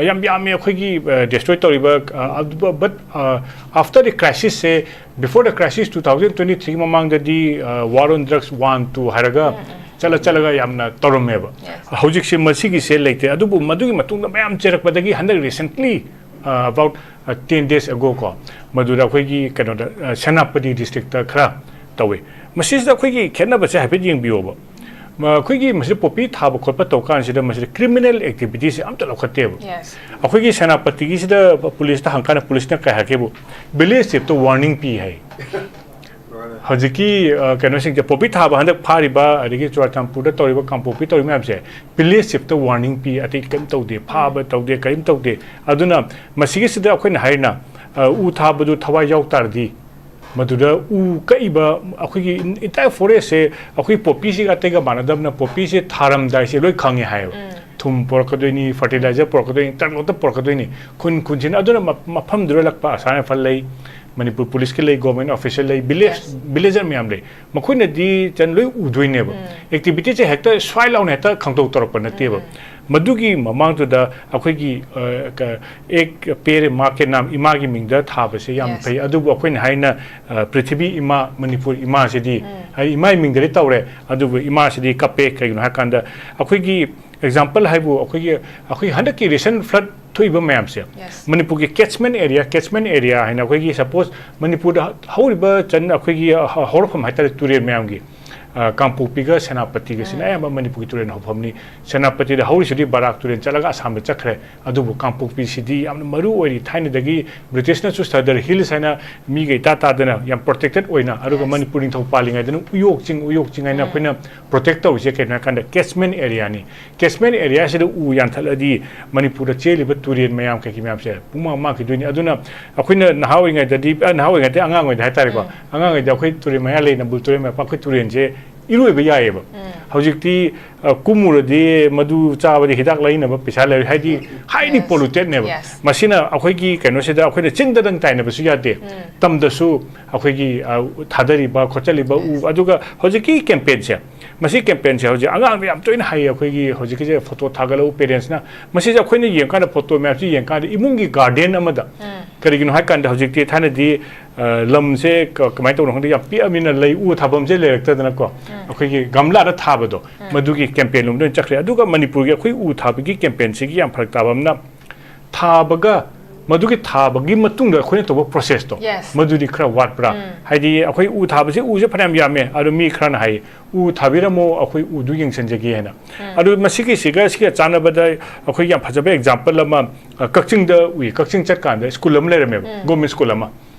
ꯌꯥꯝ ꯌꯥꯝꯃꯤ ꯑꯩꯈꯣꯏꯒꯤ, ꯑ, ꯗꯦꯁꯇ꯭ꯔꯣꯏ ꯇꯧꯔꯤꯕ, ꯑ, ꯑꯗꯨꯕꯨ, ꯕꯠ, ꯑ, ꯑꯥꯐꯇꯔ ꯗ ꯀ꯭ꯔꯥꯏꯁꯤꯁꯁꯦ, ꯕꯤꯐꯣꯔ ꯗ crisis two thousand twenty three ꯃꯃꯥꯡꯗꯗꯤ, ꯑ, War on Drugs one two ꯍꯥꯏꯔꯒ ꯆꯠꯂ ꯆꯠꯂꯒ ꯌꯥꯝꯅ ꯇꯧꯔꯝꯃꯦꯕ꯫ ꯌꯦꯁ꯫ ꯍꯧꯖꯤꯛꯁꯦ ꯃꯁꯤꯒꯤꯁꯦ ꯂꯩꯇꯦ꯫ ꯑꯗꯨꯕꯨ ꯃꯗꯨꯒꯤ ꯃꯇꯨꯡꯗ ꯃꯌꯥꯝ ꯆꯦꯔꯛꯄꯗꯒꯤ ꯍꯟꯗꯛ ꯔꯤꯁꯦꯟꯠꯂꯤ, ꯑ, about, ꯑ, ten days ago ꯀꯣ, ꯃꯗꯨꯗ ꯑꯩꯈꯣꯏꯒꯤ ꯀꯩꯅꯣꯗ, ꯑ, ꯁꯦꯅꯥꯄꯇꯤ ꯗꯤꯁꯇ꯭ꯔꯤꯛꯇ ꯈꯔ ꯇꯧꯋꯤ꯫ ꯃꯁꯤꯁꯤꯗ ꯑꯩꯈꯣꯏꯒꯤ ꯈꯦꯠꯅꯕꯁꯦ ꯍꯥꯏꯐꯦꯠ ꯌꯦꯡꯕꯤꯌꯣꯕ꯫ ꯃ-, ꯑꯩꯈꯣꯏꯒꯤ ꯃꯁꯤꯗ ꯄꯣꯄꯤ ꯊꯥꯕ ꯈꯣꯠꯄ ꯇꯧ ꯀꯥꯟꯁꯤꯗ ꯃꯁꯤꯗ ꯀ꯭ꯔꯤꯃꯤꯅꯦꯜ ꯑꯦꯛꯇꯤꯚꯤꯇꯤꯁꯦ ꯑꯝꯇ ꯂꯧꯈꯠꯇꯦꯕ꯫ ꯌꯦꯁ꯫ ꯑꯩꯈꯣꯏꯒꯤ ꯁꯦꯅꯥꯄꯇꯤꯒꯤꯁꯤꯗ ꯄꯨꯂꯤꯁꯇ ꯍꯪꯀꯥꯟꯗ ꯄꯨꯂꯤꯁꯅ ꯀꯩ ꯍꯥꯏꯒꯦꯕꯨ, ꯚꯤꯂꯦꯖ ꯆꯤꯐꯇ ꯋꯥꯔꯅꯤꯡ ꯄꯤ ꯍꯥꯏ꯫ ꯍꯧꯖꯤꯛꯀꯤ, ꯑ, ꯀꯩꯅꯣꯁꯤꯡꯁꯦ, ꯄꯣꯄꯤ ꯊꯥꯕ ꯍꯟꯗꯛ ꯐꯥꯔꯤꯕ, ꯑꯗꯒꯤ ꯆꯨꯔꯥꯆꯥꯟꯄꯨꯔꯗ ꯇꯧꯔꯤꯕ, ꯀꯥꯡꯄꯣꯛꯄꯤ ꯇꯧꯔꯤꯕ ꯃꯌꯥꯝꯁꯦ, ꯚꯤꯂꯦꯖ ꯆꯤꯐꯇ ꯋꯥꯔꯅꯤꯡ ꯄꯤ, ꯑꯇꯩ ꯀꯔꯤꯝ ꯇꯧꯗꯦ, ꯐꯥꯕ ꯇꯧꯗꯦ, ꯀꯔꯤꯝ ꯇꯧꯗꯦ꯫ ꯑꯗꯨꯅ ꯃꯁꯤꯒꯤꯁꯤꯗ ꯑꯩꯈꯣꯏꯅ ꯍꯥꯏꯔꯤꯅ, ꯑ, ꯎ ꯊꯥꯕꯗꯨ ꯊꯋꯥꯏ ꯌꯥꯎ ꯇꯥꯔꯗꯤ, ꯃꯗꯨꯗ ꯎ ꯀꯛꯏꯕ ꯑꯩꯈꯣꯏꯒꯤ ꯏꯟ-, ꯏꯟꯇꯥꯌꯔ ꯐꯣꯔꯦꯁꯁꯦ ꯑꯩꯈꯣꯏ ꯄꯣꯄꯤꯁꯤꯒ ꯑꯇꯩꯒ ꯃꯥꯟꯅꯗꯕꯅ, ꯄꯣꯄꯤꯁꯦ ꯊꯥꯔꯝꯗꯥꯏꯁꯦ ꯂꯣꯏ ꯈꯪꯉꯦ ꯍꯥꯏꯌꯦꯕ꯫ ꯎꯝ꯫ ꯊꯨꯝ ꯄꯨꯔꯛꯀꯗꯣꯏꯅꯤ, ꯐꯔꯇꯤꯂꯥꯏꯖꯔ ꯄꯨꯔꯛꯀꯗꯣꯏꯅꯤ, ꯇ꯭ꯔꯛ ꯂꯣꯠꯇ ꯄꯨꯔꯛꯀꯗꯣꯏꯅꯤ꯫ ꯈꯨꯟ ꯈꯨꯟꯁꯤꯅ, ꯑꯗꯨꯅ ꯃ-, ꯃꯐꯝꯗꯨꯗ ꯂꯥꯛꯄ ꯑꯁꯥꯝ ꯔꯥꯏꯐꯜ ꯂꯩ, ꯃꯅꯤꯄꯨꯔ ꯄꯨꯂꯤꯁꯀꯤ ꯂꯩ, ꯒꯣꯔꯃꯦꯟ ꯑꯣꯐꯤꯁꯦꯜ ꯂꯩ, ꯚꯤꯂꯦꯖ, ꯌꯦꯁ꯫ ꯚꯤꯂꯦꯖꯔ ꯃꯌꯥꯝ ꯂꯩ꯫ ꯃꯈꯣꯏꯅꯗꯤ ꯆꯟ ꯂꯣꯏ ꯎꯗꯣꯏꯅꯦꯕ꯫ ꯎꯝ꯫ ꯑꯦꯛꯇꯤꯚꯤꯇꯤꯁꯦ ꯍꯦꯛꯇ ꯁ꯭ꯋꯥꯏ ꯂꯥꯎꯅ ꯍꯦꯛꯇ ꯈꯪꯗꯣꯛ ꯇꯧꯔꯛꯄ ꯅꯠꯇꯦꯕ꯫ ꯎꯝ꯫ ꯃꯗꯨꯒꯤ ꯃꯃꯥꯡꯗꯨꯗ ꯑꯩꯈꯣꯏꯒꯤ, ꯑ, ꯀ-, "एक पेड़ माँ के नाम", ꯏꯃꯥꯒꯤ ꯃꯤꯡꯗ ꯊꯥꯕꯁꯦ ꯌꯥꯝ ꯌꯦꯁ꯫ ꯐꯩ꯫ ꯑꯗꯨꯕꯨ ꯑꯩꯈꯣꯏꯅ ꯍꯥꯏꯅ, ꯑ, ꯄ꯭ꯔꯤꯊꯤꯕꯤ ꯏꯃꯥ, ꯃꯅꯤꯄꯨꯔ ꯏꯃꯥꯁꯤꯗꯤ, ꯎꯝ꯫ ꯍꯥꯏꯗꯤ ꯏꯃꯥꯒꯤ ꯃꯤꯡꯗꯗꯤ ꯇꯧꯔꯦ, ꯑꯗꯨꯕꯨ ꯏꯃꯥꯁꯤꯗꯤ ꯀꯞꯄꯦ꯫ ꯀꯩꯒꯤꯅꯣ ꯍꯥꯏꯀꯥꯟꯗ ꯑꯩꯈꯣꯏꯒꯤ ꯑꯦꯛꯖꯥꯝꯄꯜ ꯍꯥꯏꯕꯨ ꯑꯩꯈꯣꯏꯒꯤ, ꯑꯩꯈꯣꯏ ꯍꯟꯗꯛꯀꯤ ꯔꯤꯁꯦꯟꯠ ꯐ꯭ꯂꯠ ꯊꯣꯛꯏꯕ ꯃꯌꯥꯝꯁꯦ, ꯌꯦꯁ꯫ ꯃꯅꯤꯄꯨꯔꯒꯤ ꯀꯦꯠꯁꯃꯦꯟ ꯑꯦꯔꯤꯌꯥ, ꯀꯦꯠꯁꯃꯦꯟ ꯑꯦꯔꯤꯌꯥ ꯍꯥꯏꯅ ꯑꯩꯈꯣꯏꯒꯤ ꯁꯄꯣꯁ ꯃꯅꯤꯄꯨꯔꯗ ꯍꯧꯔꯤꯕ ꯆꯟ-, ꯑꯩꯈꯣꯏꯒꯤ ꯍ-, ꯍꯧꯔꯛꯐꯝ ꯍꯥꯏꯇꯥꯔꯦ ꯇꯨꯔꯦꯜ ꯃꯌꯥꯝꯒꯤ, ꯑ, ꯀꯥꯡꯄꯣꯛꯄꯤꯒ ꯁꯦꯅꯥꯄꯇꯤꯒꯁꯤꯅ ꯑꯌꯥꯝꯕ ꯃꯅꯤꯄꯨꯔꯒꯤ ꯇꯨꯔꯦꯜ ꯍꯧꯐꯝꯅꯤ꯫ ꯁꯦꯅꯥꯄꯇꯤꯗ ꯍꯧꯔꯤꯁꯤꯗꯤ ꯕꯔꯥꯛ ꯇꯨꯔꯦꯜ ꯆꯠꯂꯒ ꯑꯁꯥꯝꯗ ꯆꯠꯈ꯭ꯔꯦ꯫ ꯑꯗꯨꯕꯨ ꯀꯥꯡꯄꯣꯛꯄꯤꯁꯤꯗꯤ ꯌꯥꯝꯅ ꯃꯔꯨ ꯑꯣꯏꯔꯤ꯫ ꯊꯥꯏꯅꯗꯒꯤ ꯕ꯭ꯔꯤꯇꯤꯁꯅꯁꯨ ꯁꯗꯔ ꯍꯤꯜꯁ ꯍꯥꯏꯅ ꯃꯤꯒ ꯏꯇꯥ ꯇꯥꯗꯅ ꯌꯥꯝ ꯄ꯭ꯔꯣꯇꯦꯛꯇꯦꯠ ꯑꯣꯏꯅ, ꯑꯗꯨꯒ ꯃꯅꯤꯄꯨꯔ ꯅꯤꯡꯊꯧ ꯄꯥꯜꯂꯤꯉꯩꯗꯅ ꯎꯌꯣꯛ ꯆꯤꯡ, ꯎꯌꯣꯛ ꯆꯤꯡ ꯍꯥꯏꯅ ꯑꯩꯈꯣꯏꯅ ꯄ꯭ꯔꯣꯇꯦꯛ ꯇꯧꯔꯤꯁꯦ ꯀꯩꯅꯣ ꯍꯥꯏꯀꯥꯟꯗ ꯀꯦꯆꯃꯦꯟ ꯑꯦꯔꯤꯌꯥꯅꯤ꯫ ꯀꯦꯆꯃꯦꯟ ꯑꯦꯔꯤꯌꯥꯁꯤꯗ ꯎ ꯌꯥꯟꯊꯠꯂꯗꯤ ꯃꯅꯤꯄꯨꯔꯗ ꯆꯦꯜꯂꯤꯕ ꯇꯨꯔꯦꯜ ꯃꯌꯥꯝ ꯀꯩꯀꯩ ꯃꯌꯥꯝꯁꯦ ꯄꯨꯡꯃꯥꯡ ꯃꯥꯡꯈꯤꯗꯣꯏꯅꯤ꯫ ꯑꯗꯨꯅ ꯑꯩꯈꯣꯏꯅ ꯅꯍꯥ ꯑꯣꯏꯔꯤꯉꯩꯗꯗꯤ, ꯑ, ꯅꯍꯥ ꯑꯣꯏꯔꯤꯉꯩꯗ, ꯑꯉꯥꯡ ꯑꯣꯏꯔꯤꯉꯩꯗ ꯍꯥꯏꯇꯥꯔꯦꯀꯣ, ꯑꯉꯥꯡ ꯑꯣꯏꯔꯤꯉꯩꯗ ꯑꯩꯈꯣꯏ ꯇꯨꯔꯦꯜ ꯃꯌꯥ ꯂꯩ, ꯅꯝꯕꯨꯜ ꯇꯨꯔꯦꯜ ꯃꯌꯥ, ꯄꯥꯛꯈꯣꯏ ꯇꯨꯔꯦꯜꯁꯦ ꯏꯔꯣꯏꯕ ꯌꯥꯏꯌꯦꯕ꯫ ꯍꯧꯖꯤꯛꯇꯤ, ꯑ, ꯀꯨꯝꯃꯨꯔꯗꯤ ꯃꯗꯨ ꯆꯥꯕꯗꯤ ꯍꯤꯗꯥꯛ ꯂꯩꯅꯕ ꯄꯩꯁꯥ ꯂꯩꯔꯣꯏ, ꯍꯥꯏꯗꯤ highly Yes. Pollutedꯅꯦꯕ꯫ Yes. ꯃꯁꯤꯅ ꯑꯩꯈꯣꯏꯒꯤ ꯀꯩꯅꯣꯁꯤꯗ ꯑꯩꯈꯣꯏꯅ ꯆꯤꯟꯗꯗꯪ ꯇꯥꯏꯅꯕꯁꯨ ꯌꯥꯗꯦ, ꯇꯝꯗꯁꯨ ꯑꯩꯈꯣꯏꯒꯤ, ꯑ, ꯊꯥꯗꯔꯤꯕ ꯈꯣꯠꯆꯜꯂꯤꯕ ꯎ, ꯑꯗꯨꯒ ꯍꯧꯖꯤꯛꯀꯤ ꯀꯦꯝꯄꯦꯟꯁꯦ, ꯃꯁꯤ ꯀꯦꯝꯄꯦꯟꯁꯦ ꯍꯧꯖꯤꯛ ꯑꯉꯥꯡꯗ ꯌꯥꯝ ꯇꯣꯏꯅ ꯍꯥꯏꯌꯦ, ꯑꯩꯈꯣꯏꯒꯤ ꯍꯧꯖꯤꯛꯀꯤꯁꯦ ꯐꯣꯇꯣ ꯊꯥꯒꯠꯂꯛꯎ ꯄꯦꯔꯦꯟꯁꯅ꯫ ꯃꯁꯤꯁꯦ ꯑꯩꯈꯣꯏꯅ ꯌꯦꯡꯀꯥꯟꯗ, ꯐꯣꯇꯣ ꯃꯌꯥꯝꯁꯤ ꯌꯦꯡꯀꯥꯟꯗ ꯏꯃꯨꯡꯒꯤ ꯒꯥꯔꯗꯦꯟ ꯑꯃꯗ, ꯀꯔꯤꯒꯤꯅꯣ ꯍꯥꯏꯀꯥꯟꯗ ꯍꯧꯖꯤꯛꯇꯤ, ꯊꯥꯏꯅꯗꯤ, ꯑ, ꯂꯝꯁꯦ ꯀ-, ꯀꯃꯥꯏꯅ ꯇꯧꯕꯅꯣ ꯈꯪꯗꯦ, ꯌꯥꯝ ꯄꯤꯛꯑꯃꯤꯅ ꯂꯩ ꯎ ꯊꯥꯐꯝꯁꯦ ꯂꯩꯔꯛꯇꯗꯅꯀꯣ, ꯑꯩꯈꯣꯏꯒꯤ ꯒꯝꯂꯥꯗ ꯊꯥꯕꯗꯣ, ꯃꯗꯨꯒꯤ ꯀꯦꯝꯄꯦꯟ ꯂꯣꯝꯗ ꯑꯣꯏꯅ ꯆꯠꯈ꯭ꯔꯦ꯫ ꯑꯗꯨꯒ ꯃꯅꯤꯄꯨꯔꯒꯤ ꯑꯩꯈꯣꯏ ꯎ ꯊꯥꯕꯒꯤ ꯀꯦꯝꯄꯦꯟꯁꯤꯒꯤ ꯌꯥꯝ ꯐꯔꯛ ꯇꯥꯕ ꯑꯃꯅ, ꯊꯥꯕꯒ, ꯃꯗꯨꯒꯤ ꯊꯥꯕꯒꯤ ꯃꯇꯨꯡꯗ ꯑꯩꯈꯣꯏꯅ ꯇꯧꯕ ꯄ꯭ꯔꯣꯁꯦꯁꯇꯣ, Yes. ꯃꯗꯨꯗꯤ ꯈꯔ ꯋꯥꯠꯄ꯭ꯔꯥ? ꯍꯥꯏꯗꯤ ꯑꯩꯈꯣꯏ ꯎ ꯊꯥꯕꯁꯤ, ꯎꯁꯦ ꯐꯅꯌꯥꯝ ꯌꯥꯝꯃꯦ, ꯑꯗꯣ ꯃꯤ ꯈꯔꯅ ꯍꯥꯏ, "ꯎ ꯊꯥꯕꯤꯔꯝꯃꯣ, ꯑꯩꯈꯣꯏ ꯎꯗꯨ ꯌꯦꯡꯁꯤꯟꯖꯒꯦ" ꯍꯥꯏꯅ꯫ ꯑꯗꯨ ꯃꯁꯤꯒꯤꯁꯤꯒ ꯁꯤꯒ ꯆꯥꯟꯅꯕꯗ ꯑꯩꯈꯣꯏ ꯌꯥꯝ ꯐꯖꯕ ꯑꯦꯛꯖꯥꯝꯄꯜ ꯑꯃ, ꯑ, ꯀꯛꯆꯤꯡꯗ ꯎꯏ꯫ ꯀꯛꯆꯤꯡ ꯆꯠꯀꯥꯟꯗ ꯁ꯭ꯀꯨꯜ ꯑꯃ ꯂꯩꯔꯝꯃꯦꯕ, ꯒꯣꯔꯃꯦꯟ ꯁ꯭ꯀꯨꯜ ꯑꯃ꯫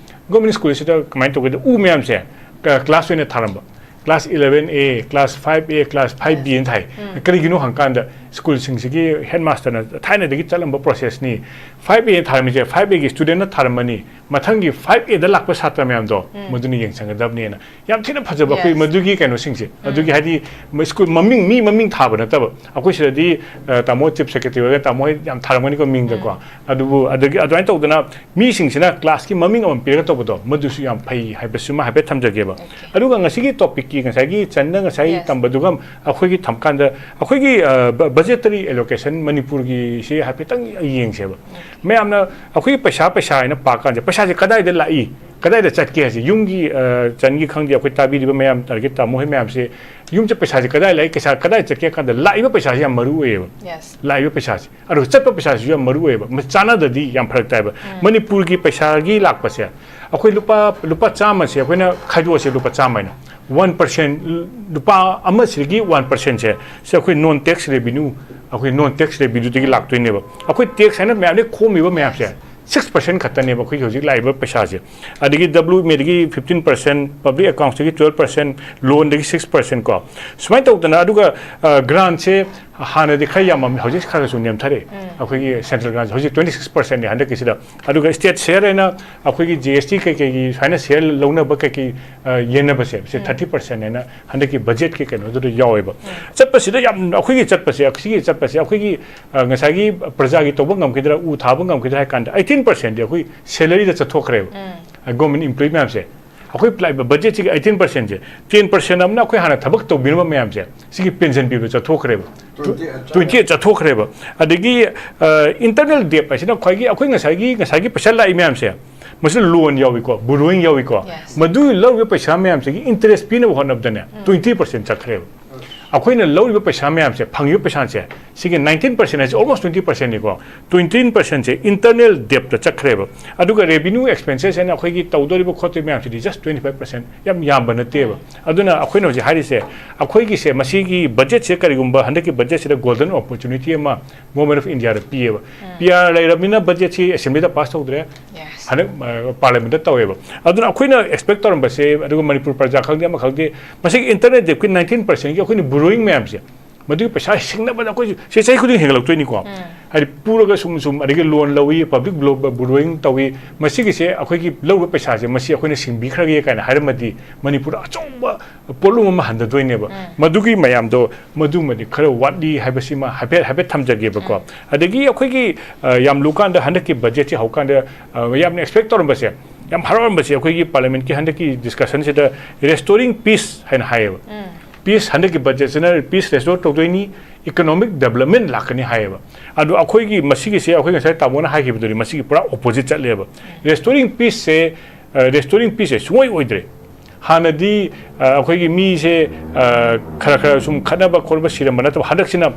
ꯒꯣꯔꯃꯦꯟ ꯁ꯭ꯀꯨꯜꯁꯤꯗ ꯀꯃꯥꯏꯅ ꯇꯧꯒꯦꯗ, ꯎ ꯃꯌꯥꯝꯁꯦ ꯀ-, ꯀ꯭ꯂꯥꯁ ꯑꯣꯏꯅ ꯊꯥꯔꯝꯕ꯫ Class eleven A, class five A, class five B ꯍꯥꯏꯅ ꯊꯥꯏ꯫ ꯀꯔꯤꯒꯤꯅꯣ ꯍꯪꯀꯥꯟꯗ ꯁ꯭ꯀꯨꯜꯁꯤꯡꯁꯤꯒꯤ ꯍꯦꯗꯃꯥꯁꯇꯔꯅ ꯊꯥꯏꯅꯗꯒꯤ ꯆꯠꯂꯝꯕ ꯄ꯭ꯔꯣꯁꯦꯁꯅꯤ꯫ Five A ꯊꯥꯔꯝꯃꯤꯁꯦ five Aꯒꯤ ꯁ꯭ꯇꯨꯗꯦꯟꯠꯅ ꯊꯥꯔꯝꯃꯅꯤ, ꯃꯊꯪꯒꯤ five Aꯗ ꯂꯥꯛꯄ ꯁꯥꯇ꯭ꯔ ꯃꯌꯥꯝꯗꯣ ꯃꯗꯨꯅ ꯌꯦꯡꯁꯤꯟꯒꯗꯕꯅꯦꯅ꯫ ꯌꯥꯝ ꯊꯤꯅ ꯐꯖꯕ ꯑꯩꯈꯣꯏ Yes. ꯃꯗꯨꯒꯤ ꯀꯩꯅꯣꯁꯤꯡꯁꯦ꯫ ꯑꯗꯨꯒꯤ ꯍꯥꯏꯗꯤ ꯃ-, ꯁ꯭ꯀꯨꯜ ꯃꯃꯤꯡ, ꯃꯤ ꯃꯃꯤꯡ ꯊꯥꯕ ꯅꯠꯇꯕ꯫ ꯑꯩꯈꯣꯏ ꯁꯤꯗꯗꯤ, ꯑ, ꯇꯥꯃꯣ ꯆꯤꯐ ꯁꯦꯀ꯭ꯔꯦꯇꯔꯤ ꯑꯣꯏꯔꯒ ꯇꯥꯃꯣ ꯍꯣꯏ ꯌꯥꯝ ꯊꯥꯔꯝꯒꯅꯤꯀꯣ ꯃꯤꯡꯗꯀꯣ꯫ ꯑꯗꯨꯕꯨ ꯑꯗꯒꯤ ꯑꯗꯨꯃꯥꯏꯅ ꯇꯧꯗꯅ ꯃꯤꯁꯤꯡꯁꯤꯅ ꯀ꯭ꯂꯥꯁꯀꯤ ꯃꯃꯤꯡ ꯑꯃ ꯄꯤꯔꯒ ꯇꯧꯕꯗꯣ, ꯃꯗꯨꯁꯨ ꯌꯥꯝ ꯐꯩ ꯍꯥꯏꯕꯁꯤꯃ ꯍꯥꯏꯐꯦꯠ ꯊꯝꯖꯒꯦꯕ꯫ ꯑꯗꯨꯒ ꯉꯁꯤꯒꯤ ꯇꯣꯄꯤꯛꯀꯤ, ꯉꯁꯥꯏꯒꯤ ꯆꯟꯅ ꯉꯁꯥꯏ Yes. ꯇꯝꯕꯗꯨꯒ ꯑꯩꯈꯣꯏꯒꯤ ꯊꯝꯀꯥꯟꯗ, ꯑꯩꯈꯣꯏꯒꯤ, ꯑ, ꯕ-, ꯕꯖꯦꯇꯔꯤ ꯑꯦꯂꯣꯀꯦꯁꯟ ꯃꯅꯤꯄꯨꯔꯒꯤꯁꯤ ꯍꯥꯏꯐꯦꯠꯇꯪ ꯌꯦꯡꯁꯦꯕ꯫ ꯃꯌꯥꯝꯅ ꯑꯩꯈꯣꯏꯒꯤ ꯄꯩꯁꯥ, ꯄꯩꯁꯥ ꯍꯥꯏꯅ ꯄꯥꯀꯥꯟꯁꯦ, ꯄꯩꯁꯥꯁꯦ ꯀꯗꯥꯏꯗ ꯂꯥꯛꯏ, ꯀꯗꯥꯏꯗ ꯆꯠꯀꯦ ꯍꯥꯏꯁꯦ, ꯌꯨꯝꯒꯤ, ꯑ, ꯆꯟꯒꯤ ꯈꯪꯗꯦ, ꯑꯩꯈꯣꯏ ꯇꯥꯕꯤꯔꯤꯕ ꯃꯌꯥꯝ, ꯑꯗꯒꯤ ꯇꯥꯃꯣ ꯍꯣꯏ ꯃꯌꯥꯝꯁꯦ, ꯌꯨꯝꯁꯦ ꯄꯩꯁꯥꯁꯦ ꯀꯗꯥꯏ ꯂꯥꯛꯏ, ꯄꯩꯁꯥ ꯀꯗꯥꯏ ꯆꯠꯀꯦ ꯍꯥꯏ ꯀꯥꯟꯗ ꯂꯥꯛꯏꯕ ꯄꯩꯁꯥꯁꯦ ꯌꯥꯝ ꯃꯔꯨ ꯑꯣꯏꯌꯦꯕ꯫ Yes. ꯂꯥꯛꯏꯕ ꯄꯩꯁꯥꯁꯦ, ꯑꯗꯨꯒ ꯆꯠꯄ ꯄꯩꯁꯥꯁꯤꯁꯨ ꯌꯥꯝ ꯃꯔꯨ ꯑꯣꯏꯌꯦꯕ꯫ ꯃ-, ꯆꯥꯟꯅꯗꯗꯤ ꯌꯥꯝ ꯐꯔꯛ ꯇꯥꯏꯕ꯫ ꯃꯅꯤꯄꯨꯔꯒꯤ ꯄꯩꯁꯥꯒꯤ ꯂꯥꯛꯄꯁꯦ, ꯑꯩꯈꯣꯏ ꯂꯨꯄꯥ, ꯂꯨꯄꯥ ꯆꯥꯝꯃꯁꯦ ꯑꯩꯈꯣꯏꯅ ꯈꯥꯏꯗꯣꯛꯑꯁꯦ, ꯂꯨꯄꯥ ꯆꯥꯝꯃ ꯍꯥꯏꯅ꯫ ꯋꯥꯟ ꯄꯥꯔꯁꯦꯟ, ꯂꯨꯄꯥ ꯑꯃꯁꯤꯗꯒꯤ ꯋꯥꯟ ꯄꯥꯔꯁꯦꯟꯁꯦ, ꯁꯤ ꯑꯩꯈꯣꯏ ꯅꯣꯟ ꯇꯦꯛꯁ ꯔꯦꯚꯤꯅ꯭ꯌꯨ, ꯑꯩꯈꯣꯏ ꯅꯣꯟ ꯇꯦꯛꯁ ꯔꯦꯚꯤꯅ꯭ꯌꯨꯗꯒꯤ ꯂꯥꯛꯇꯣꯏꯅꯦꯕ꯫ ꯑꯩꯈꯣꯏ ꯇꯦꯛꯁ ꯍꯥꯏꯅ ꯃꯌꯥꯝꯗꯒꯤ ꯈꯣꯝꯃꯤꯕ ꯃꯌꯥꯝꯁꯦ, ꯁꯤꯛꯁ ꯄꯥꯔꯁꯦꯟ ꯈꯛꯇꯅꯦꯕ ꯑꯩꯈꯣꯏꯒꯤ ꯍꯧꯖꯤꯛ ꯂꯥꯛꯏꯕ ꯄꯩꯁꯥꯁꯦ꯫ ꯑꯗꯒꯤ ꯗꯕ꯭ꯂꯤꯎ ꯑꯦꯝ ꯑꯦꯗꯒꯤ ꯐꯤꯐꯇꯤꯟ ꯄꯥꯔꯁꯦꯟ, ꯄꯕ꯭ꯂꯤꯛ ꯑꯦꯀꯥꯎꯟꯁꯇꯒꯤ ꯇꯨꯋꯦꯜꯞ ꯄꯥꯔꯁꯦꯟ, ꯂꯣꯟꯗꯒꯤ ꯁꯤꯛꯁ ꯄꯥꯔꯁꯦꯟ ꯀꯣ, ꯁꯨꯃꯥꯏꯅ ꯇꯧꯗꯅ꯫ ꯑꯗꯨꯒ ꯒ꯭ꯔꯥꯟꯁꯦ ꯍꯥꯟꯅꯗꯤ ꯈꯔ ꯌꯥꯝꯃꯝꯃꯤ, ꯍꯧꯖꯤꯛ ꯈꯔ ꯈꯔꯁꯨ ꯅꯦꯝꯊꯔꯛꯑꯦ꯫ ꯑꯩꯈꯣꯏꯒꯤ ꯁꯦꯟꯇ꯭ꯔꯦꯜ ꯒ꯭ꯔꯥꯟꯁꯦ ꯍꯧꯖꯤꯛ ꯇ꯭ꯋꯦꯟꯇꯤ ꯁꯤꯛꯁ ꯄꯥꯔꯁꯦꯟꯅꯤ ꯍꯟꯗꯛꯀꯤꯁꯤꯗ꯫ ꯑꯗꯨꯒ ꯁ꯭ꯇꯦꯠ ꯁꯤꯌꯔ ꯍꯥꯏꯅ ꯑꯩꯈꯣꯏꯒꯤ ꯖꯤ ꯑꯦꯁ ꯇꯤ ꯀꯩꯀꯩꯒꯤ ꯁꯨꯃꯥꯏꯅ ꯁꯤꯌꯔ ꯂꯧꯅꯕ ꯀꯩꯀꯩ, ꯑ, ꯌꯦꯟꯅꯕꯁꯦ, ꯁꯤ ꯊꯥꯔꯇꯤ ꯄꯥꯔꯁꯦꯟ ꯍꯥꯏꯅ ꯍꯟꯗꯛꯀꯤ ꯕꯖꯦꯠꯀꯤ ꯀꯩꯅꯣꯗꯨꯗ ꯌꯥꯎꯋꯦꯕ꯫ ꯆꯠꯄꯁꯤꯗ ꯌꯥꯝ, ꯑꯩꯈꯣꯏꯒꯤ ꯆꯠꯄꯁꯦ, ꯑꯁꯤꯒꯤ ꯆꯠꯄꯁꯦ ꯑꯩꯈꯣꯏꯒꯤ, ꯑ, ꯉꯁꯥꯏꯒꯤ ꯄ꯭ꯔꯖꯥꯒꯤ ꯇꯧꯕ ꯉꯝꯈꯤꯗ꯭ꯔꯥ, ꯎ ꯊꯥꯕ ꯉꯝꯈꯤꯗ꯭ꯔꯥ ꯍꯥꯏ ꯀꯥꯟꯗ, ꯑꯩꯠꯇꯤꯟ ꯄꯥꯔꯁꯦꯟꯗꯤ ꯑꯩꯈꯣꯏ ꯁꯦꯂꯔꯤꯗ ꯆꯠꯊꯣꯛꯈ꯭ꯔꯦꯕ꯫ ꯒꯣꯔꯃꯦꯟ ꯏꯝꯄ꯭ꯂꯣꯌꯤ ꯃꯌꯥꯝꯁꯦ, ꯑꯩꯈꯣꯏ ꯂꯥꯛꯏꯕ ꯕꯖꯦꯠꯁꯤꯒꯤ ꯑꯩꯠꯇꯤꯟ ꯄꯥꯔꯁꯦꯟꯁꯦ, ꯇꯦꯟ ꯄꯥꯔꯁꯦꯟ ꯑꯃꯅ ꯑꯩꯈꯣꯏ ꯍꯥꯟꯅ ꯊꯕꯛ ꯇꯧꯕꯤꯔꯝꯕ ꯃꯌꯥꯝꯁꯦ, ꯁꯤꯒꯤ ꯄꯦꯟꯁꯟ ꯄꯤꯕ ꯆꯠꯊꯣꯛꯈ꯭ꯔꯦꯕ꯫ ꯇ꯭ꯋꯦꯟꯇꯤ ꯆꯠꯊꯣꯛꯈ꯭ꯔꯦꯕ꯫ ꯑꯗꯒꯤ, ꯑ, ꯏꯟꯇꯔꯅꯦꯜ ꯗꯦꯞ ꯍꯥꯏꯁꯤꯅ ꯈ꯭ꯋꯥꯏꯒꯤ ꯑꯩꯈꯣꯏ ꯉꯁꯥꯏꯒꯤ, ꯉꯁꯥꯏꯒꯤ ꯄꯩꯁꯥ ꯂꯥꯛꯏ ꯃꯌꯥꯝꯁꯦ, ꯃꯁꯤꯗ ꯂꯣꯟ ꯌꯥꯎꯏꯀꯣ, ꯕꯣꯔꯣꯋꯤꯡ ꯌꯥꯎꯏꯀꯣ꯫ Yes. ꯃꯗꯨ ꯂꯧꯔꯤꯕ ꯄꯩꯁꯥ ꯃꯌꯥꯝꯁꯤꯒꯤ ꯏꯟꯇꯔꯦꯁ ꯄꯤꯅꯕ ꯍꯣꯠꯅꯕꯗꯅꯦ, ꯇ꯭ꯋꯦꯟꯇꯤ ꯄꯥꯔꯁꯦꯟ ꯆꯠꯈ꯭ꯔꯦꯕ꯫ ꯑꯩꯈꯣꯏꯅ ꯂꯧꯔꯤꯕ ꯄꯩꯁꯥ ꯃꯌꯥꯝꯁꯦ, ꯐꯪꯉꯤꯕ ꯄꯩꯁꯥꯁꯦ, ꯁꯤꯒꯤ ꯅꯥꯏꯟꯇꯤꯟ ꯄꯥꯔꯁꯦꯟ ꯍꯥꯏꯁꯦ almost twenty percent ꯅꯤꯀꯣ, ꯇ꯭ꯋꯦꯟꯇꯤ ꯄꯥꯔꯁꯦꯟꯁꯦ ꯏꯟꯇꯔꯅꯦꯜ ꯗꯦꯞꯇ ꯆꯠꯈ꯭ꯔꯦꯕ꯫ ꯑꯗꯨꯒ ꯔꯦꯚꯤꯅ꯭ꯌꯨ ꯑꯦꯛꯁꯄꯦꯟꯁꯦꯁ ꯍꯥꯏꯅ ꯑꯩꯈꯣꯏꯒꯤ ꯇꯧꯗꯣꯔꯤꯕ ꯈꯣꯠꯇꯣꯔꯤꯕ ꯃꯌꯥꯝꯁꯤꯗꯤ just twenty five percent, ꯌꯥꯝ ꯌꯥꯝꯕ ꯅꯠꯇꯦꯕ꯫ ꯑꯗꯨꯅ ꯑꯩꯈꯣꯏꯅ ꯍꯧꯖꯤꯛ ꯍꯥꯏꯔꯤꯁꯦ, ꯑꯩꯈꯣꯏꯒꯤꯁꯦ, ꯃꯁꯤꯒꯤ ꯕꯖꯦꯠꯁꯦ ꯀꯔꯤꯒꯨꯝꯕ ꯍꯟꯗꯛꯀꯤ ꯕꯖꯦꯠꯁꯤꯗ ꯒꯣꯜꯗꯟ ꯑꯣꯄꯣꯔꯆꯨꯅꯤꯇꯤ ꯑꯃ ꯒꯣꯔꯃꯦꯟ ꯑꯣꯐ ꯏꯟꯗꯤꯌꯥꯗ ꯄꯤꯌꯦꯕ꯫ ꯄꯤ ꯑꯥꯔ ꯂꯩꯔꯕꯅꯤꯅ ꯕꯖꯦꯠꯁꯤ ꯑꯦꯁꯦꯝꯕ꯭ꯂꯤꯗ ꯄꯥꯁ ꯇꯧꯗ꯭ꯔꯦ, ꯍꯟꯗꯛ, ꯑ, ꯄꯥꯔꯂꯤꯌꯥꯃꯦꯟꯠꯇ ꯇꯧꯋꯦꯕ꯫ ꯑꯗꯨꯅ ꯑꯩꯈꯣꯏꯅ ꯑꯦꯛꯁꯄꯦꯛ ꯇꯧꯔꯝꯕꯁꯦ, ꯑꯗꯨꯒ ꯃꯅꯤꯄꯨꯔ ꯄ꯭ꯔꯖꯥ ꯈꯪꯗꯦ, ꯑꯃ ꯈꯪꯗꯦ, ꯃꯁꯤꯒꯤ ꯏꯟꯇꯔꯅꯦꯜ ꯗꯦꯞꯀꯤ ꯅꯥꯏꯟꯇꯤꯟ ꯄꯥꯔꯁꯦꯟꯒꯤ ꯑꯩꯈꯣꯏꯅ ꯕꯣꯔꯣꯋꯤꯡ ꯃꯌꯥꯝꯁꯦ, ꯃꯗꯨꯒꯤ ꯄꯩꯁꯥ ꯁꯤꯡꯅꯕꯗ ꯑꯩꯈꯣꯏꯁꯨ ꯁꯤ ꯆꯍꯤ ꯈꯨꯗꯤꯡ ꯍꯦꯟꯒꯠꯂꯛꯇꯣꯏꯅꯤꯀꯣ꯫ ꯍꯥꯏꯗꯤ ꯄꯨꯔꯒ ꯁꯨꯝ ꯁꯨꯝ, ꯑꯗꯒꯤ ꯂꯣꯟ ꯂꯧꯏ, ꯄꯕ꯭ꯂꯤꯛ ꯕꯣꯔꯣꯋꯤꯡ ꯇꯧꯏ, ꯃꯁꯤꯒꯤꯁꯦ ꯑꯩꯈꯣꯏꯒꯤ ꯂꯧꯔꯤꯕ ꯄꯩꯁꯥꯁꯦ ꯃꯁꯤ ꯑꯩꯈꯣꯏꯅ ꯁꯤꯡꯕꯤꯈ꯭ꯔꯒꯦ ꯀꯥꯏꯅ ꯍꯥꯏꯔꯝꯃꯗꯤ ꯃꯅꯤꯄꯨꯔꯗ ꯑꯆꯧꯕ ꯄꯣꯠꯂꯨꯝ ꯑꯃ ꯍꯟꯊꯗꯣꯏꯅꯦꯕ꯫ ꯃꯗꯨꯒꯤ ꯃꯌꯥꯝꯗꯣ, ꯃꯗꯨꯃꯗꯤ ꯈꯔ ꯋꯥꯠꯂꯤ ꯍꯥꯏꯕꯁꯤꯃ ꯍꯥꯏꯐꯦꯠ, ꯍꯥꯏꯐꯦꯠ ꯊꯝꯖꯒꯦꯕꯀꯣ꯫ ꯑꯗꯒꯤ ꯑꯩꯈꯣꯏꯒꯤ, ꯑ, ꯌꯥꯝ ꯂꯨꯀꯥꯟꯗ ꯍꯟꯗꯛꯀꯤ ꯕꯖꯦꯠꯁꯤ ꯍꯧꯀꯥꯟꯗ, ꯑ, ꯌꯥꯝꯅ ꯑꯦꯛꯁꯄꯦꯛ ꯇꯧꯔꯝꯕꯁꯦ, ꯌꯥꯝ ꯍꯔꯥꯎꯔꯝꯕꯁꯦ, ꯑꯩꯈꯣꯏꯒꯤ ꯄꯥꯔꯂꯤꯌꯥꯃꯦꯟꯠꯀꯤ ꯍꯟꯗꯛꯀꯤ ꯗꯤꯁꯀꯁꯟꯁꯤꯗ restoring peace ꯍꯥꯏꯅ ꯍꯥꯏꯌꯦꯕ꯫ ꯄꯤꯁ, ꯍꯟꯗꯛꯀꯤ ꯕꯖꯦꯠꯁꯤꯅ ꯄꯤꯁ ꯔꯦꯁꯇꯣꯔ ꯇꯧꯗꯣꯏꯅꯤ, ꯏꯀꯣꯅꯣꯃꯤꯛ ꯗꯦꯕꯂꯞꯃꯦꯟ ꯂꯥꯛꯀꯅꯤ ꯍꯥꯏꯌꯦꯕ꯫ ꯑꯗꯣ ꯑꯩꯈꯣꯏꯒꯤ ꯃꯁꯤꯒꯤꯁꯦ, ꯑꯩꯈꯣꯏ ꯉꯁꯥꯏ ꯇꯥꯃꯣꯅ ꯍꯥꯏꯈꯤꯕꯗꯨꯅꯤ, ꯃꯁꯤꯒꯤ ꯄꯨꯔꯥ ꯑꯣꯄꯣꯖꯤꯠ ꯆꯠꯂꯦꯕ꯫ ꯔꯦꯁꯇꯣꯔꯤꯡ ꯄꯤꯁꯁꯦ, ꯑ, ꯔꯦꯁꯇꯣꯔꯤꯡ ꯄꯤꯁꯁꯦ ꯁꯨꯡꯑꯣꯏ ꯑꯣꯏꯗ꯭ꯔꯦ꯫ ꯍꯥꯟꯅꯗꯤ, ꯑ, ꯑꯩꯈꯣꯏꯒꯤ ꯃꯤꯁꯦ, ꯑ, ꯈꯔ ꯈꯔ ꯁꯨꯝ ꯈꯠꯅꯕ ꯈꯣꯠꯄ ꯁꯤꯔꯝꯕ ꯅꯠꯇꯕ, ꯍꯟꯗꯛꯁꯤꯅ